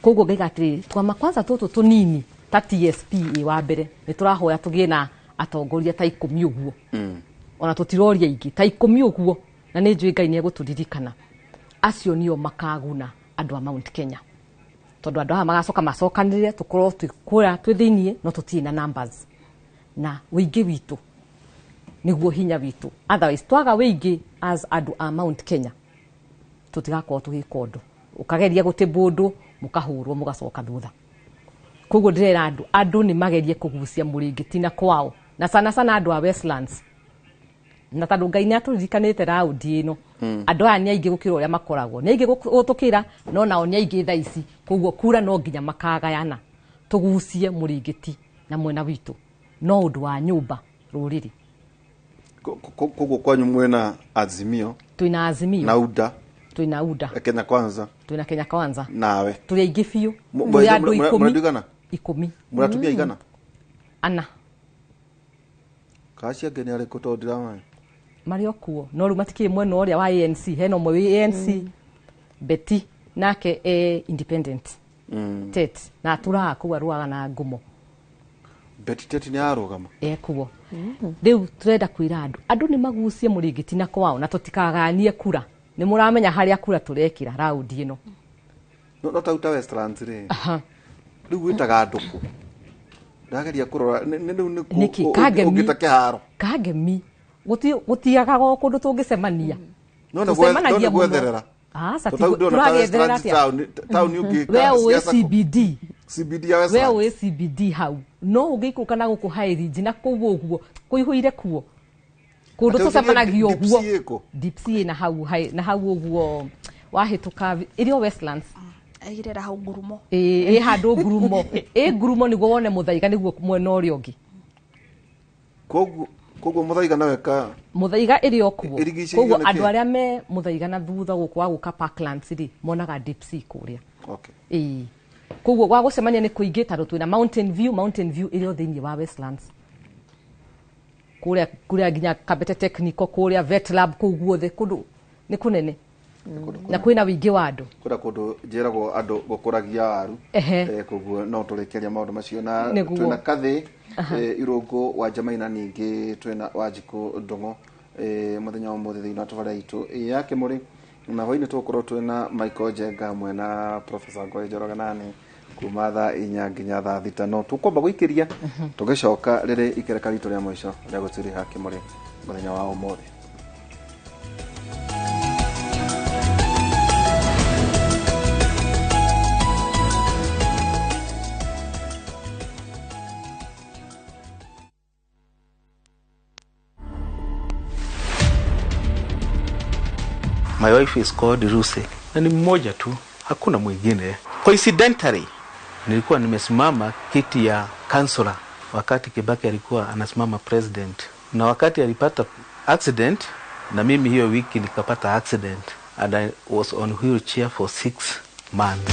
Koguo ngaiga atĩrĩrĩ, twama kwanza tũtũ tũnini ta TSP ĩ wa mbere, nĩ tũrahoya tũgĩe na atongoria ta 10 ũguo, ona tũtiroria ingĩ, ta 10 ũguo, na nĩ njũĩ Ngai nĩ egũtũririkana. Acio nĩo makaguna andũ a Mount Kenya, tondũ andũ aya magacoka macokanĩrĩre, tũkorwo twĩ kũrĩa twĩ thĩiniĩ, no tũtirĩ na numbers, na ũingĩ witũ nĩguo hinya witũ. Otherwise twaga wĩingĩ as andũ a Mount Kenya, tũtigakorwo tũgĩka ũndũ. Ũkageria gũtĩ mũndũ, mũkahũrwo, mũgacoka thutha. Koguo ndĩrera andũ nĩ magerie kũgucia mũrĩngĩti na kwao, na sana sana andũ a Westlands. Na tondũ Ngai nĩ atũririkanĩte raundi ĩno, andũ aya nĩ aingĩ gũkĩra ũrĩa makoragwo, nĩ aingĩ gũtũkĩra, no nao nĩ aingĩ thaa ici. Koguo kura no nginya makagayana, tũgucie mũrĩngĩti na mwena witũ, no ũndũ wa nyũmba rũrĩrĩ. Koguo kwanyu mwena Azimio? Twĩna Azimio na UDA. Twĩna UDA. Kenya Kwanza. Twĩna Kenya Kwanza. Nawe. Tũrĩ aingĩ biũ. Tũrĩ andũ 10. Mũrĩ igana? 10. Mũrĩ atumia igana? 4. Kacia angĩ nĩ arĩkũ tondũ ndiramenya? Marĩ o kuo, no rĩu matikĩrĩ mwena ũrĩa wa ANC. Hena ũmwe wĩ ANC, Betty, nake e independent. Tet na atũraga kũu, arũaga na ngumo. Betty Tet nĩ arũgama? Ekuo. Rĩu tũrenda kwĩra andũ, andũ nĩ magucie mũrĩngĩti na kwao, na tũtikaganie kura. Nĩ mũramenya harĩa kura tũrekĩra raundi ĩno. No ta Westlands rĩ, rĩu wĩtaga andũ kũ? Ndageria kũrora nĩ rĩu nĩ Nĩkĩ? Kangemi. Ũngĩta kĩharo. Kangemi gũtiagaga o kũndũ tũngĩcemania. No nĩ Tũcemanagia mũno. gwetherera. Aca, Tondũ rĩu ndĩrona ta tũragetherera Westlands atĩa? Town ũngĩka We ũĩ siasa kũ? CBD. CBD ya We Westlands. ũĩ CBD hau, no ũngĩikũrũka na gũkũ High Ridge na kũu ũguo kũihũire kuo kũndũ Atĩ ũnjĩrie tũcemanagia Deep ũguo. Sea ĩkũ? Deep Sea na hau na hau ũguo wahĩtũka ĩrĩ o Westlands. Aigĩrĩra hau ngurumo. Ĩ handũ ngurumo, ĩ ngurumo nĩguo wone Mũthaiga, nĩguo mwena ũrĩa ũngĩ. Koguo Mũthaiga nawe ka Mũthaiga ĩrĩ o kuo. Ĩrigicĩirio Koguo nĩ andũ kĩ? arĩa me Mũthaiga na thutha gũkũ wa gũka Parklands rĩ, monaga Deep Sea kũrĩa. Ĩĩ, koguo gwa gũcemania nĩ kũingĩ tondũ twĩna Mountain View. Mountain View ĩrĩ o thĩinĩ wa Westlands kũrĩa, kũrĩa nginya Kabete Technical, kũrĩa Vet Lab, kũu guothe kũndũ nĩ kũnene na kwĩna wĩingĩ wa andũ. Kwĩna kũndũ njĩragwo andũ gũkũragia waru. Koguo no tũrĩkĩria maũndũ macio na Nĩguo. twĩna Kathĩ Irũngũ wa Jamaina, ningĩ twĩna Wanjikũ Ndũng'o mũthenya wa ũmũthĩ thĩinĩ wa tabarĩra itũ ya Kĩmũrĩ, na hwainĩ tũgũkorwo twĩna Michael Njenga mwena Professor Ngũĩ Njoroge nani kuma thaa 4 nginya thaa 6. No tũkwamba gũikĩria, tũgĩcoka rĩrĩ ikereka ritũ rĩa mũico rĩa gũtiriha Kĩmũrĩ mũthenya wa ũmũthĩ. My wife is called Lucy na ni mmoja tu, hakuna mwingine. Coincidentally, nilikuwa nimesimama kiti ya kansula wakati Kibaki alikuwa anasimama president, na wakati alipata accident, na mimi hiyo wiki nikapata accident and I was on wheelchair for 6 months.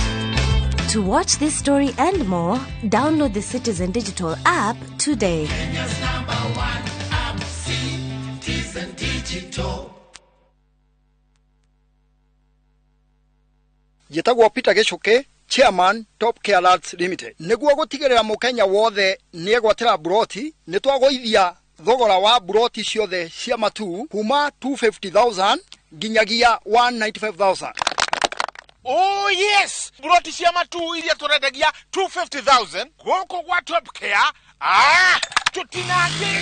To watch this story and more, download the Citizen Digital app today. Kenya's number one app, Citizen Digital. Njĩtagwo Peter Gĩcũkĩ, Chairman Top Care Lands Limited. Nĩguo gũtigĩrĩra mũkenya wothe nĩegwatĩra mburoti, nĩ twagũithia thogora wa mburoti ciothe cia Matuu kuma 250,000 nginyagia 195,000. Oh yes, buroti cia Matuu iria tũrendagia 250,000 gũkũ gwa Top Care, tũtinangie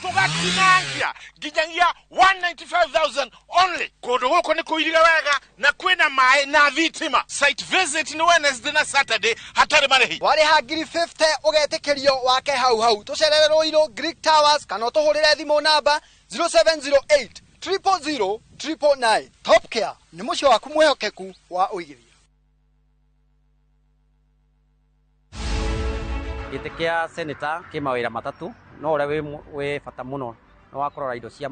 tũgatinangia nginyagia 195,000 only. Kũndũ gũkũ nĩ kũirire wega na kwĩna maĩ na thitima. Site visit nĩ Wednesday na Saturday hatarĩ marĩhi. Warĩha ngiri 50 ũgetĩkĩrio wake hau hau. Tũcerere Ruiru Greek Towers kana ũtũhũrĩre thimũ namba 0708 000 999. Top Care nĩ mũciĩ waku mwĩhokeku wa ũigithia. Gĩtĩ kĩa senator kĩ mawĩra matatũ, no ũrĩa wĩ bata mũno nĩ wa kũrora indo cia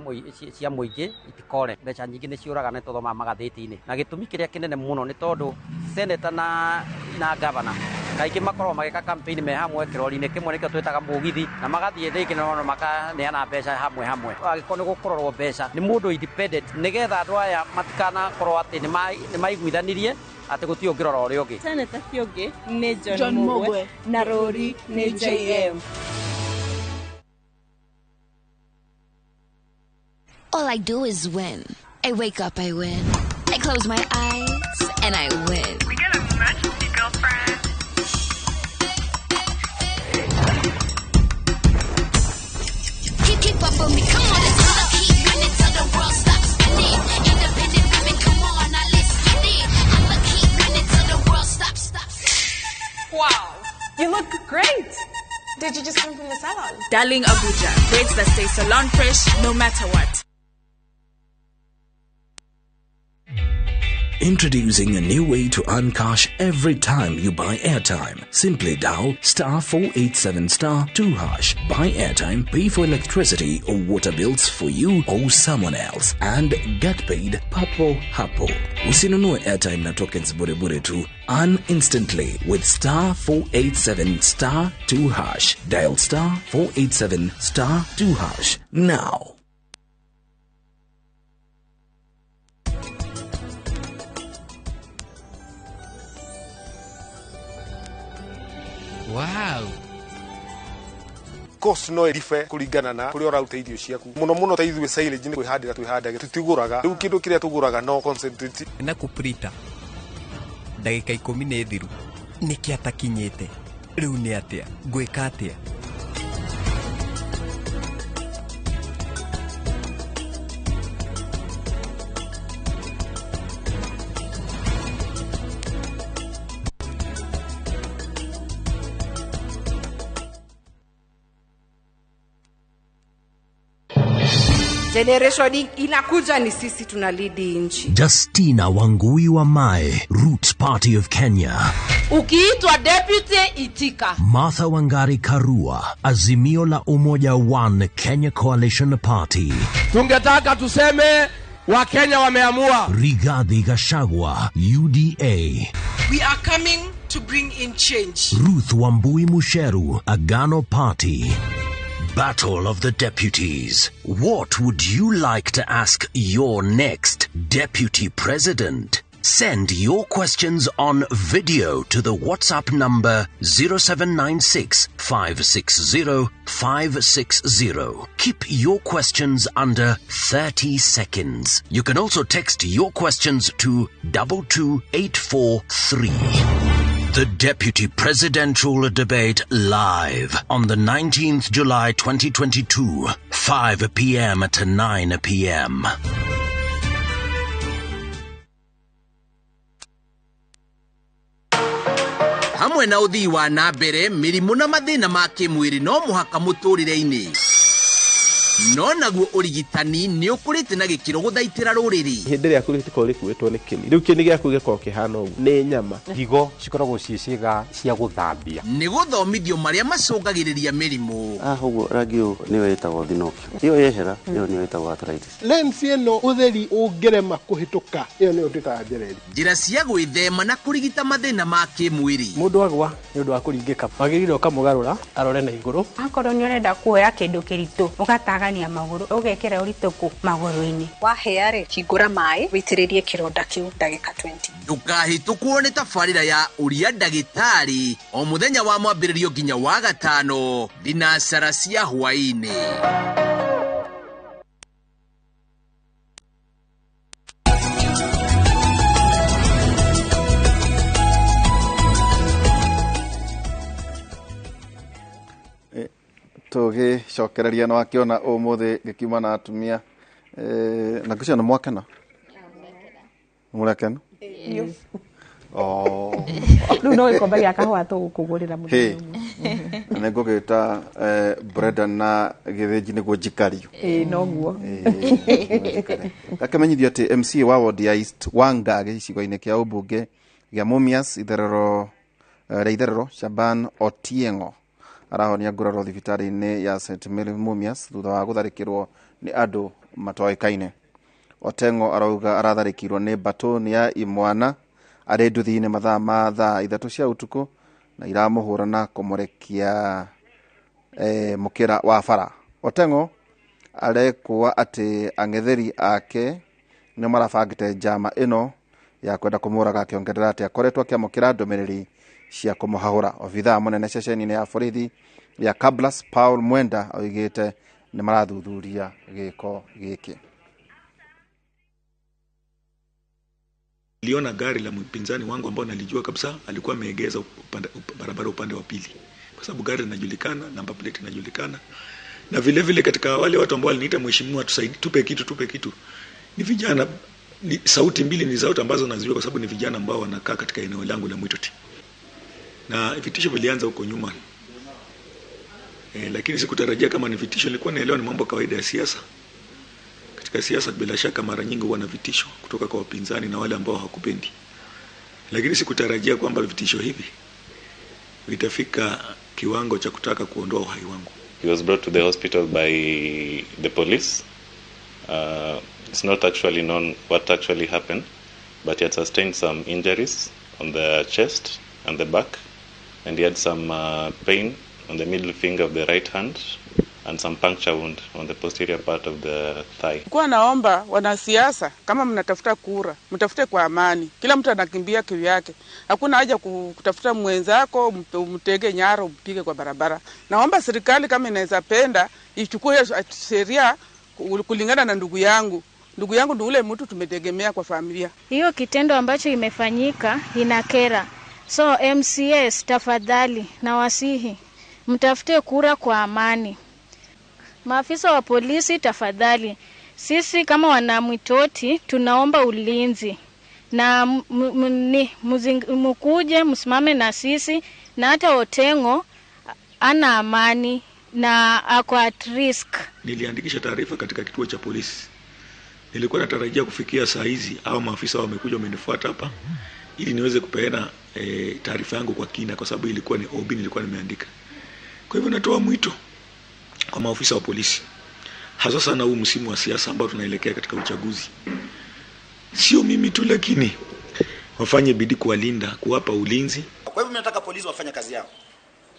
mũingĩ itikore. Mbeca nyingĩ nĩ ciũraga nĩ tũthomaga magathĩti-inĩ, na gĩtũmi kĩrĩa kĩnene mũno nĩ tondũ senator na governor kaingĩ makoragwo magĩka campaign me hamwe kĩrori-inĩ kĩmwe, nĩkĩo twĩtaga mũgithi, na magathiĩ rĩngĩ no makaneana mbeca hamwe hamwe. Angĩkorwo nĩ gũkũrorwo mbeca nĩ mũndũ independent, nĩgetha andũ aya matikanakorwo atĩ nĩ maiguithanirie atĩ gũtirĩ ũngĩrora ũrĩa ũngĩ. Senator ti ũngĩ nĩ John Mugwe na rũri nĩ JM. All I do is win. I wake up, I win. I close my eyes and I win. We got an emergency, girlfriend. Keep up with me, come on, let's go. Keep winning till the world stops spinning. Independent women, come on, now let's get it. I'ma keep winning till the world stops, stops. Wow, you look great. Did you just come from the salon? Darling Abuja, braids that stay salon fresh no matter what. Introducing a new way to earn cash every time you buy airtime. Simply dial *487 *2#. Buy airtime, pay for electricity or water bills for you or someone else, and get paid papo hapo. Usinunue airtime na tokens bure bure tu. Earn instantly with *487 *2#. Dial *487 *2# now. Wow. Cost no iribe kuringana na kuria ũraruta irio ciaku muno muno ta ithuĩ silage nĩ kwĩhandĩra twĩhandagĩra tũtigũraga rĩu kĩndũ kĩrĩa tũgũraga no concentrate na kũprita ndagĩka 10 nĩ thiru nĩkĩ atakinyĩte rĩu nĩ atĩa ngwĩka atĩa. Generation inakuja ni sisi tunalidi nchi. Justina Wangui wa Mae, Roots Party of Kenya. Ukiitwa deputy itika. Martha Wangari Karua, Azimio la Umoja One Kenya Coalition Party. Tungetaka tuseme wa Kenya wameamua. Rigathi Gachagua, UDA. We are coming to bring in change. Ruth Wambui Musheru, Agano Party. Battle of the Deputies. What would you like to ask your next deputy president? Send your questions on video to the WhatsApp number 0796 560 560. Keep your questions under 30 seconds. You can also text your questions to 22843. The Deputy Presidential Debate live on the 19th July 2022, 5 p.m. to 9 p.m. Hamwe na uthii wa na mbere mĩrimũ na mathĩna ma kĩmwĩrĩ no mũhaka mũtũrĩre-inĩ. No naguo ũrigitani nĩ ũkũrĩte na gĩkĩro gũthaitĩra rũrĩrĩ. Hĩndĩ ĩrĩa rĩkoragwo rĩkuĩtwo nĩ kĩni rĩu kĩni gĩaku gĩkoragwo kĩhana ũguo nĩ nyama. Higo cikoragwo ciĩ ciĩga cia gũthambia. Nĩ gũthomithio marĩa macũngagĩrĩria mĩrimũ. Ũguo rangi ũyũ nĩyo ĩtagwo thinokio. Ĩyo yehera ĩyo nĩyo ĩtagwo arthritis. Lens ĩno ũtheri ũngĩrema kũhĩtũka ĩyo nĩyo twĩtaga njereri. Njĩra cia gwĩthema na kũrigita mathĩna ma kĩmwĩrĩ. Mũndũ agwa nĩ ũndũ wa kũringĩka wagĩrĩire ũkamũgarũra arore na igũrũ. Akorwo nĩ ũrenda kuoya kĩndũ kĩritũ ũgatagania magũrũ ũgekĩra ũritũ kũ magũrũ-inĩ. Wahĩa rĩ hingũra maĩ wĩitĩrĩrie kĩronda kĩu ndagĩka 20. Ndũkahĩtũkwo nĩ tabarĩra ya ũria ndagĩtarĩ o mũthenya wa mwambĩrĩrio nginya wa gatano thinacara cia hwaĩ-inĩ. Tũgĩcokereria na wakĩona ũmũthĩ gĩkiuma na atumia na ngwĩciria nĩ mwakena mũrakena. Rĩu no gĩkombe gĩa kahũa tũgũkũgũrĩra mũthenya ũmwe. Na nĩngũgĩta Brenda na Gĩthĩnji nĩguo njikario. Ĩĩ noguo. Gakĩmenyithio atĩ MCA wa ward ya East Wanga gĩcigo-inĩ kĩa ũmbunge gĩa Mumias itherero rĩa itherero Shaban Otieng'o arahonia nguraro thibitarĩ-inĩ ya St Mary Mumias thutha wa gũtharĩkĩrwo nĩ andũ matoĩkaine. Otengo arauga aratharĩkĩirwo nĩ batoni ya imwana arĩ nduthi-inĩ mathaa ma thaa 3 cia ũtukũ na iramũhũra na kũmũrekia mũkĩra wa bara. Otengo arekũa atĩ ang'etheri ake nĩ marabangĩte njama ĩno ya kwenda kũmũraga, akĩongerera atĩ akoretwo akĩamũkĩra ndũmĩrĩri cia kũmũhahũra. Obithaa mũnene ceceni-inĩ ya borithi ya Kablas Paul Mwenda oigĩte nĩ marathuthuria gĩko gĩkĩ. Niliona gari la mpinzani wangu ambao nalijua kabisa alikuwa ameegeza barabara upande wa pili, kwa sababu gari linajulikana, namba plate inajulikana. Na vile vile katika wale watu ambao waliniita mheshimiwa tusaidie, tupe kitu, tupe kitu, ni vijana, ni sauti mbili, ni sauti ambazo nazijua kwa sababu ni vijana ambao wanakaa katika eneo langu la Mwitoti. Na vitisho vilianza huko nyuma Lakini sikutarajia kama ni vitisho. Nilikuwa naelewa ni mambo kawaida ya siasa. Katika siasa bila shaka mara nyingi huwa na vitisho kutoka kwa wapinzani na wale ambao hawakupendi. Lakini sikutarajia kwamba vitisho hivi vitafika kiwango cha kutaka kuondoa uhai wangu. He was brought to the hospital by the police. It's not actually known what actually happened, but he had sustained some injuries on the chest and the back, and he had some pain on the middle finger of the right hand and some puncture wound on the posterior part of the thigh. Kwa naomba wanasiasa, kama mnatafuta kura, mtafute kwa amani. Kila mtu anakimbia kivyake. Hakuna haja kutafuta mwenzako, umtege nyara, umpige kwa barabara. Naomba serikali kama inaweza penda ichukue sheria kulingana na ndugu yangu. Ndugu yangu ndio ule mtu tumetegemea kwa familia. Hiyo kitendo ambacho imefanyika inakera. So MCS, tafadhali na wasihi, mtafute kura kwa amani. Maafisa wa polisi tafadhali, sisi kama wanamwitoti tunaomba ulinzi na mkuje msimame na sisi, na hata Otengo ana amani na ako at risk. Niliandikisha taarifa katika kituo cha polisi. Nilikuwa natarajia kufikia saa hizi au maafisa wamekuja wamenifuata hapa ili niweze kupeana taarifa yangu kwa kina, kwa sababu ilikuwa ni OB nilikuwa nimeandika. Kwa hivyo natoa mwito kwa maafisa wa polisi, hasa sana huu msimu wa siasa ambao tunaelekea katika uchaguzi. Sio mimi tu, lakini wafanye bidii kuwalinda, kuwapa ulinzi. Kwa hivyo mimi nataka polisi wafanye kazi yao.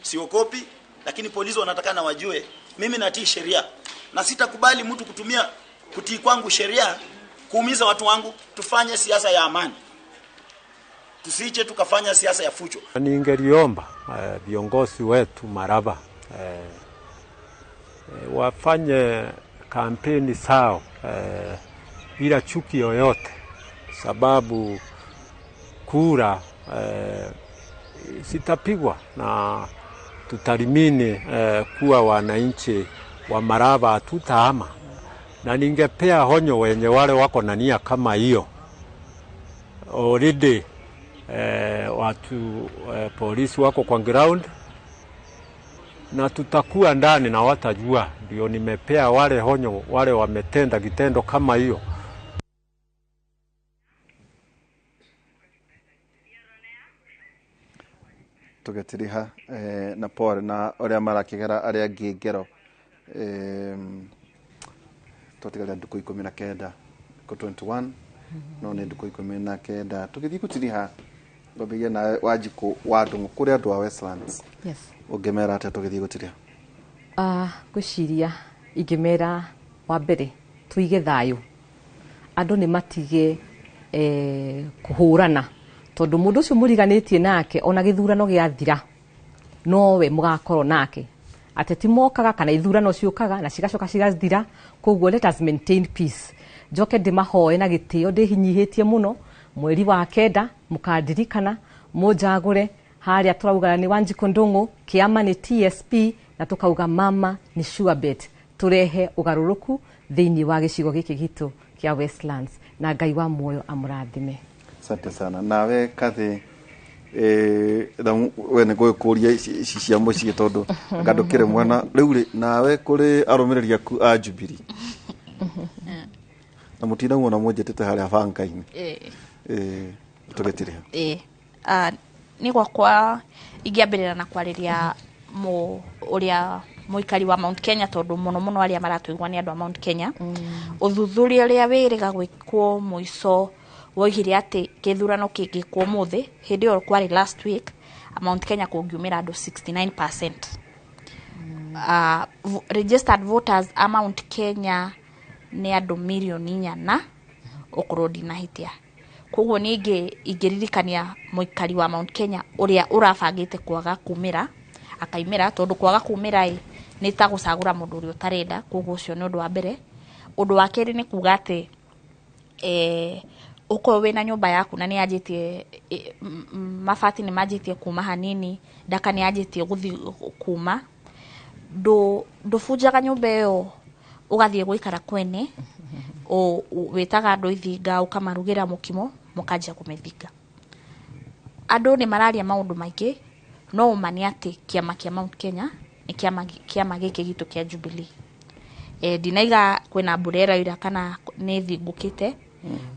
Siogopi, lakini polisi wanatakana wajue mimi natii sheria na sitakubali mtu kutumia kutii kwangu sheria kuumiza watu wangu. Tufanye siasa ya amani, tusiche tukafanya siasa ya fujo. Ningeliomba viongozi wetu Maraba wafanye kampeni sao bila chuki yoyote, sababu kura sitapigwa na tutalimini kuwa wananchi wa Maraba hatutahama. Na ningepea honyo wenye wale wako na nia kama hiyo. Already watu polisi wako kwa ground na tutakuwa ndani na watajua. Ndio nimepea wale honyo wale wametenda kitendo kama hiyo. Tugetiriha na pore na uria marakigera aria angi ngero twatigaria nduku 19 ko 21 no ni nduku 19 tugithii gutiriha ngombegia na Wanjiku wa Ndung'u kuri andu a Westlands. Yes. Ungimera atia tugithii gutiriha? Ngwiciria ingimera wa mbere tuige thayu, andu ni matige kuhurana, tondu mundu ucio muriganitie nake ona githurano giathira nowe mugakorwo nake. Ateti mokaga kana ithurano ciukaga na cigacoka cigathira, koguo let us maintain peace. Njoke ndimahoe na gitio ndihinyihitie muno mweri wa 9 mukandirikana munjagure haria turauga ni Wanjiku Ndung'u, kiama ni TSP na tukauga mama ni sure bet, turehe ugaruruku thiini wa gicigo giki gitu kia Westlands, na Ngai wa muoyo amurathime. Asante sana. Nawe Kathi, we nĩ ngũgĩkũria ici cia mũciĩ tondũ anga ndũkĩrĩ mwana rĩu rĩ, nawe kũrĩ arũmĩrĩri aku a Jubilee na mũtinamuona mwenjetete harĩa banka-inĩ, tũgĩtirĩha. Nĩ gwakwa ingĩambĩrĩra na kwarĩria ũrĩa mũikari wa Mount Kenya, tondũ mũno mũno arĩa maratũigua nĩ andũ a Mount Kenya. Ũthuthuria ũrĩa wĩrĩga gwĩkwo mũico woigire atĩ gĩthurano kĩngĩkwo ũmũthĩ, hĩndĩ ĩyo kwarĩ last week, Mount Kenya kũngiumĩra andũ 69%. Registered voters a Mount Kenya nĩ andũ 4,000,000 okorwo ndinahĩtia. Koguo niĩ ingĩririkania mũikari wa Mount Kenya ũrĩa ũrabangĩte kwaga kumĩra akaimĩra, tondũ kwaga kumĩra ĩ nĩ ta gũcagũra mũndũ ũrĩa ũtarenda. Koguo ũcio nĩ ũndũ wa mbere. Ũndũ wa kerĩ nĩ kuga atĩ ukorwo wĩna nyũmba yaku na nĩ yanjĩtie mabati nĩ manjĩtie kuma hanini, ndaka nĩ yanjĩtie gũthiĩ kuma, ndũbunjaga nyũmba ĩyo ũgathiĩ gũikara kwene, wĩtaga andũ ithinga ũkamarugĩra mũkimo mũkanjia kũmĩthinga. Andũ nĩ mararia maũndũ maingĩ, no ũma nĩ atĩ kĩama kĩa Mount Kenya Nĩ kĩama gĩkĩ gitũ kĩa Jubilee. Ndinaiga kwĩna mbura ĩraura kana nĩ thingũkĩte,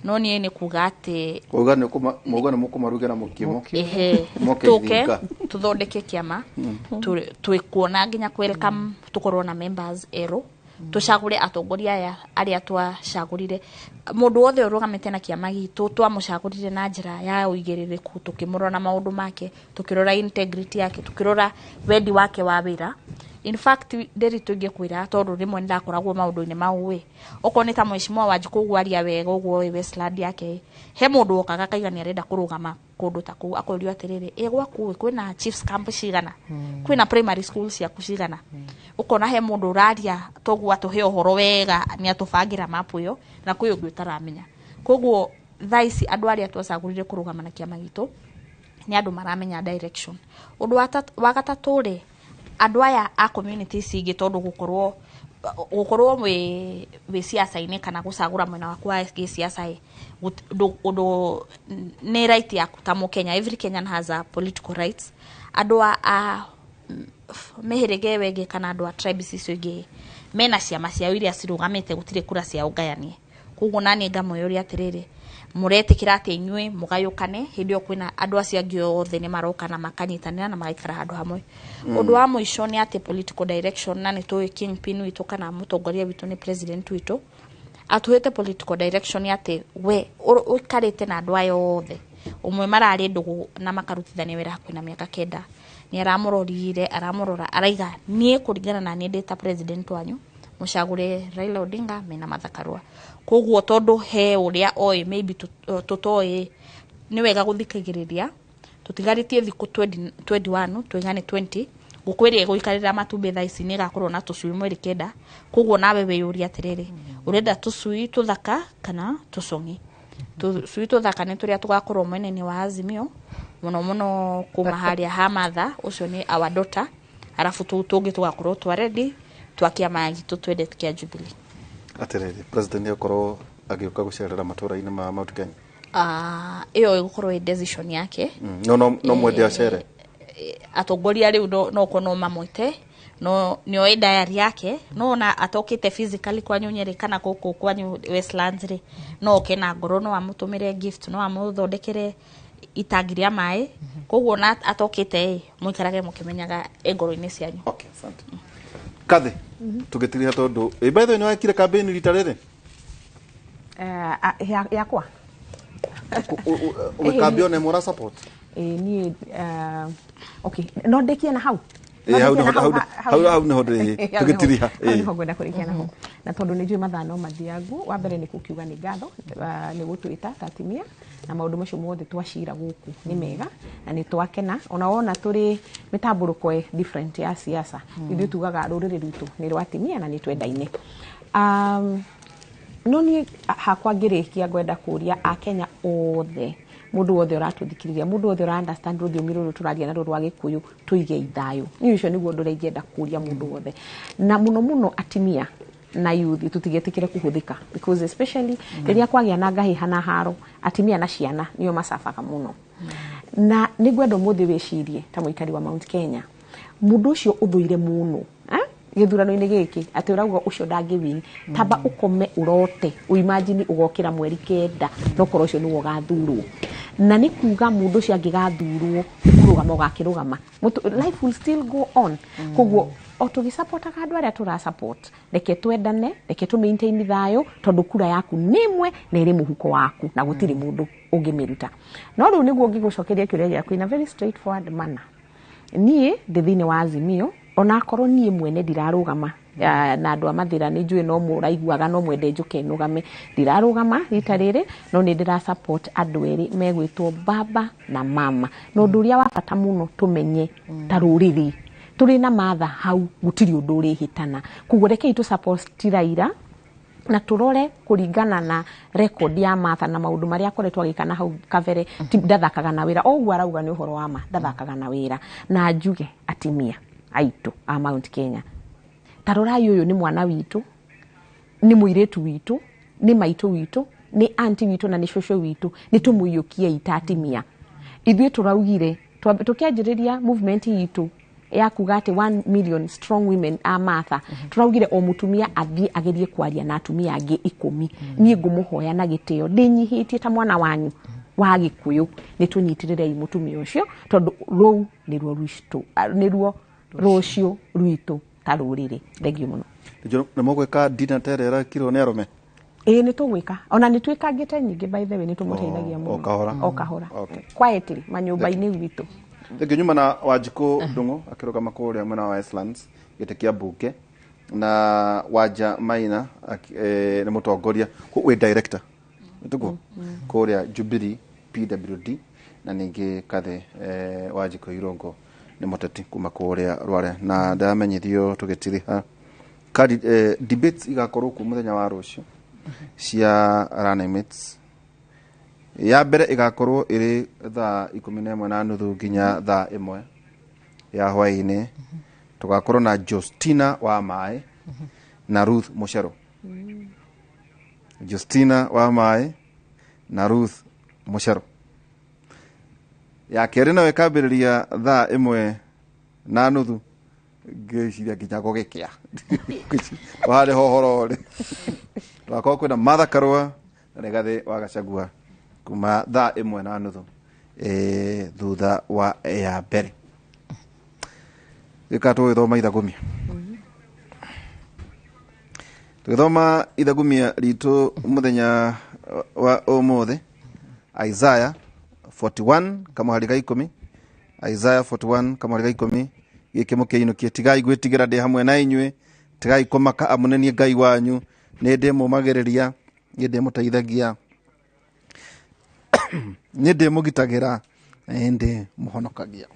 no niĩ nĩ kuga atĩ Uga nĩ mauga nĩ mũkũmarugĩra mũkimo. Ehe, Moke tũke ithinga. Tũthondeke kĩama. Twĩkuona nginya welcome, tũkorwo na members erũ, tũcagũre atongoria aya arĩa twacagũrire. Mũndũ wothe ũrũgamĩte na kĩama gitũ twamũcagũrire na njĩra ya ũigĩrĩrĩku, tũkĩmũrora na maũndũ make, tũkĩrora integrity yake, tũkĩrora wendi wake wa wĩra. In fact, ndĩri tũingĩkwĩra tondũ rĩmwe nĩndakoragwo maũndũ-inĩ mau ĩ, okorwo nĩ ta mheshimiwa Wanjikũ ũguo aria wega ũguo ĩ Westland yake, he mũndũ wokaga akaiga nĩ arenda kũrũgama kũndũ ta kũu, akorio atĩrĩrĩ, ĩ gwaku ĩ kwĩna chiefs camp cigana, kwĩna primary school ciaku cigana? Ũkona he mũndũ ũraria toguo atũhe ũhoro wega, nĩ atũbangĩra mapu ĩyo, na kwĩ ũngĩ ũtaramenya. Koguo thaa ici andũ arĩa twacagũrire kũrũgama na kĩama gitũ nĩ andũ maramenya direction. Ũndũ wa gatatũ rĩ, andũ aya a community ici ingĩ, tondũ gũkorwo wĩ ciaca-inĩ kana gũcagũra mwena waku wa gĩciaca ĩ, ũndũ nĩ right yaku ta mũkenya. Every Kenyan has a political rights. Andũ a mĩhĩrĩga ĩyo ĩngĩ kana andũ a tribes icio ingĩ mena ciama ciao iria cirũgamĩte, gũtirĩ kura cia ũgayanie. Koguo naniĩ ngamwĩyũria atĩrĩrĩ, mũretĩkĩra atĩ inyuĩ mũgayũkane hĩndĩ ĩyo kwĩna andũ acio angĩ othe nĩ maroka na makanyitanĩra na magaikara handũ hamwe? Ũndũ wa mũico nĩ atĩ political direction, na nĩ tũĩ kingpin witũ kana mũtongoria witũ nĩ president witũ, atũhĩte political direction atĩ we ũikarĩte na andũ aya othe, ũmwe mararĩ ndũgũ na makarutithania wĩra hakuhĩ na mĩaka 9, nĩ aramũrorire, aramũrora, araiga niĩ kũringana na niĩ ndĩ ta president wanyu, mũcagũre Raila Odinga mena Martha Karua. Koguo tondũ he ũrĩa oĩ maybe tũtoĩ, nĩ wega gũthikagĩrĩria. Tũtigarĩtie thikũ 21, tũigane 20. Ngũkũ ĩrĩa ĩgũikarĩra matumbĩ thaa ici nĩ ĩgakorwo na tũcui mweri 9. Koguo nawe wĩyũrie atĩrĩrĩ, ũrenda tũcui tũthaka kana tũcong'i? Tũcui tũthaka nĩ tũrĩa tũgakorwo mwena-inĩ wa Azimio mũno mũno, kuma harĩa ha Martha, ũcio nĩ our daughter, arabu tũu tũngĩ tũgakorwo twa ready twa kĩama gitũ twendete kĩa Jubilee. Atĩrĩrĩ, president nĩ agĩũka gũcerera matũra-inĩ ma Mount Kenya? Ah, ĩyo ĩgũkorwo ĩ decision yake. No mwende acere? Atongoria rĩu no korwo no mamwĩte, no nĩoĩ diary yake, no ona atokĩte physically kwanyu Nyeri kana gũkũ kwanyu Westlands rĩ, no oke na ngoro, no amũtũmĩre gift, no amũthondekere itangi rĩa maĩ. Koguo ona atokĩte ĩ, mũikarage mũkĩmenyaga ĩ ngoro-inĩ cianyu. Okay, asante. Kathi, tũgĩtiriha tondũ by the way nĩ wekire campaign rita rĩrĩ? Yakwa. Ũgĩkambia ona ĩmwe support? Ĩ, niĩ okay, no ndĩkie na hau. Ĩ, hau nĩho hau nĩho tũgĩtiriha. Hau nĩho ngwenda kũrĩkia naho, na tondũ nĩ njũĩ mathaa no mathiangu, wa mbere nĩ gũkiuga nĩ ngatho nĩ gũtwĩta ta atumia, na maũndũ macio mothe twacira gũkũ nĩ mega na nĩ twakena. Ona wona tũrĩ mĩtambũrũko different ya siasa, ithuĩ tugaga rũrĩrĩ rwitũ nĩ rwa atumia na nĩ twendaine. No niĩ hakwa ngĩrĩkia ngwenda kũria akenya othe, mũndũ wothe ũratũthikĩrĩria, mũndũ wothe ũra understand rũthiomi rũrũ tũraria naruo rwa Gĩkũyũ, tũige thayũ. Niĩ ũcio nĩguo ũndũ ũrĩa ingĩenda kũria mũndũ wothe, na mũno mũno atumia na youth, tũtigetĩkĩre kũhũthĩka, because especially rĩrĩa kwagĩa na ngahĩha na haro, atumia na ciana nĩo macabaga mũno. Na nĩ ngwenda ũmũthĩ wĩcirie ta mũikari wa Mount Kenya, mũndũ ũcio ũthũire mũno, eh? Gĩthurano-inĩ gĩkĩ atĩ ũrauga ũcio ndangĩwin, tamba ũkome ũrote, ũimagine ũgokĩra mweri 9 no korwo ũcio nĩwe ũgathurwo. Na nĩ kuga mũndũ ũcio angĩgathurwo, kũrũgama ũgakĩrũgama, life will still go on. Koguo o tũgĩsupportaga andũ arĩa tũra support, reke twendane, reke tũ maintain thayũ, tondũ kura yaku nĩ ĩmwe na ĩrĩ mũhuko waku na gũtirĩ mũndũ ũngĩmĩruta. No rĩu nĩguo ngĩgũcokeria kĩũria gĩaku in a very straightforward manner, niĩ ndĩ thĩinĩ wa Azimio, onakorwo niĩ mwene ndirarũgama. Na andũ a Mathĩra nĩ njũĩ no mũraiguaga no mwende njũke nũgame, ndirarũgama rita rĩrĩ, no nĩ ndĩra support andũ erĩ megwĩtwo baba na mama. Na ũndũ ũrĩa wa bata mũno tũmenye ta rũrĩrĩ, tũrĩ na Martha hau gũtirĩ ũndũ ũrĩhĩtana. Koguo rekei tũ support Raila na tũrore kũringana na record ya Martha na maũndũ marĩa akoretwo agĩka na hau kabere. Ti ndathakaga na wĩra o ũguo arauga nĩ ũhoro wa ma, ndathakaga na wĩra. Na njuge atimia aitũ a Mount Kenya, ta rorai, ũyũ nĩ mwana witũ, nĩ mũirĩtu witũ, nĩ maitũ witũ, nĩ anti witũ na nĩ cũcũ witũ. Nĩ tũmũiyũkiei ta atimia. Ithuĩ tũraugire tũkĩanjĩrĩria movement itũ. Ya kuga atĩ 1 million strong women a Martha, tũraugire o mũtumia athiĩ agerie kwaria na atumia angĩ 10. Niĩ ngũmũhoya na gĩtĩo, ndĩnyihĩtie ta mwana wanyu wa Gĩkũyũ, nĩ tũnyitĩrĩrei mũtumia ũcio, tondũ rũu nĩruo rwitũ, nĩruo rũciũ rwitũ ta rũrĩrĩ. Thengiũ mũno. Nĩ mũgwĩka dinner ta ĩrĩa ĩrekirwo nĩ arũme? Ĩĩ, nĩ tũgwĩka, ona nĩ twĩkangĩte nyingĩ, by the way, nĩ tũmũteithagia mũno. O kahora. O kahora, quietly, manyũmba-inĩ gwitũ. Thengiũ. Nyuma na Wanjikũ Ndung'u akĩrũgama kũrĩa mwena wa Westlands gĩtĩ kĩa mbunge, na Wanja Maina nĩ mũtongoria wĩ director nĩtũguo kũrĩa Jubilee PWD, na ningĩ Kathe Wanjikũ Irũngũ nĩ mũteti kuma kũrĩa Rware. Na ndamenyithio tũgĩtiriha kandi debates igakorwo kuo mũthenya wa rũciũ cia running mates. Ya mbere ĩgakorwo ĩrĩ thaa 11:30 nginya thaa 1 ya hwaĩ-inĩ. Tũgakorwo na Justina wa Maĩ na Ruth Mucero. Justina wa Maĩ na Ruth Mucero. Ya kerĩ nayo ĩkambĩrĩria thaa 1:30, ngĩciria nginya gũgĩkĩa harĩ hohoro rĩ, tũgakorwo kwĩna Martha Karua na Rigathĩ wa Gachagua kuma thaa 1:30, thutha wa ya mbere. Gĩka tũgĩthoma ithagumia, tũgĩthoma ithagumia ritũ mũthenya wa ũmũthĩ, Isaiah 41 kamũhari ga 10. Isaiah 41 kamũhari ga 10: "Gĩkĩ mũkĩinũkie, tigai gwĩtigĩra, ndĩ hamwe na inyuĩ; tigai kũmaka, amu nĩ niĩ Ngai wanyu. Nĩ ndĩmũmagĩrĩria, nĩ ndĩmũteithagia, nĩ ndĩmũgitagĩra, nĩ ndĩmũhonokagia."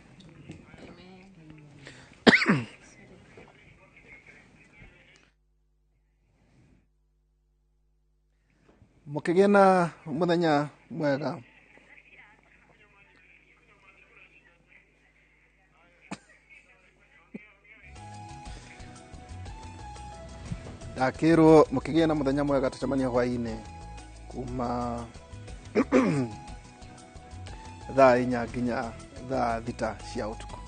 Mũkĩgĩe na mũthenya mwega. Ndakĩrwo mũkĩgĩe na mũthenya mwega. Tũcemania hwaĩ-inĩ kuma thaa 4 nginya thaa 6 cia ũtukũ.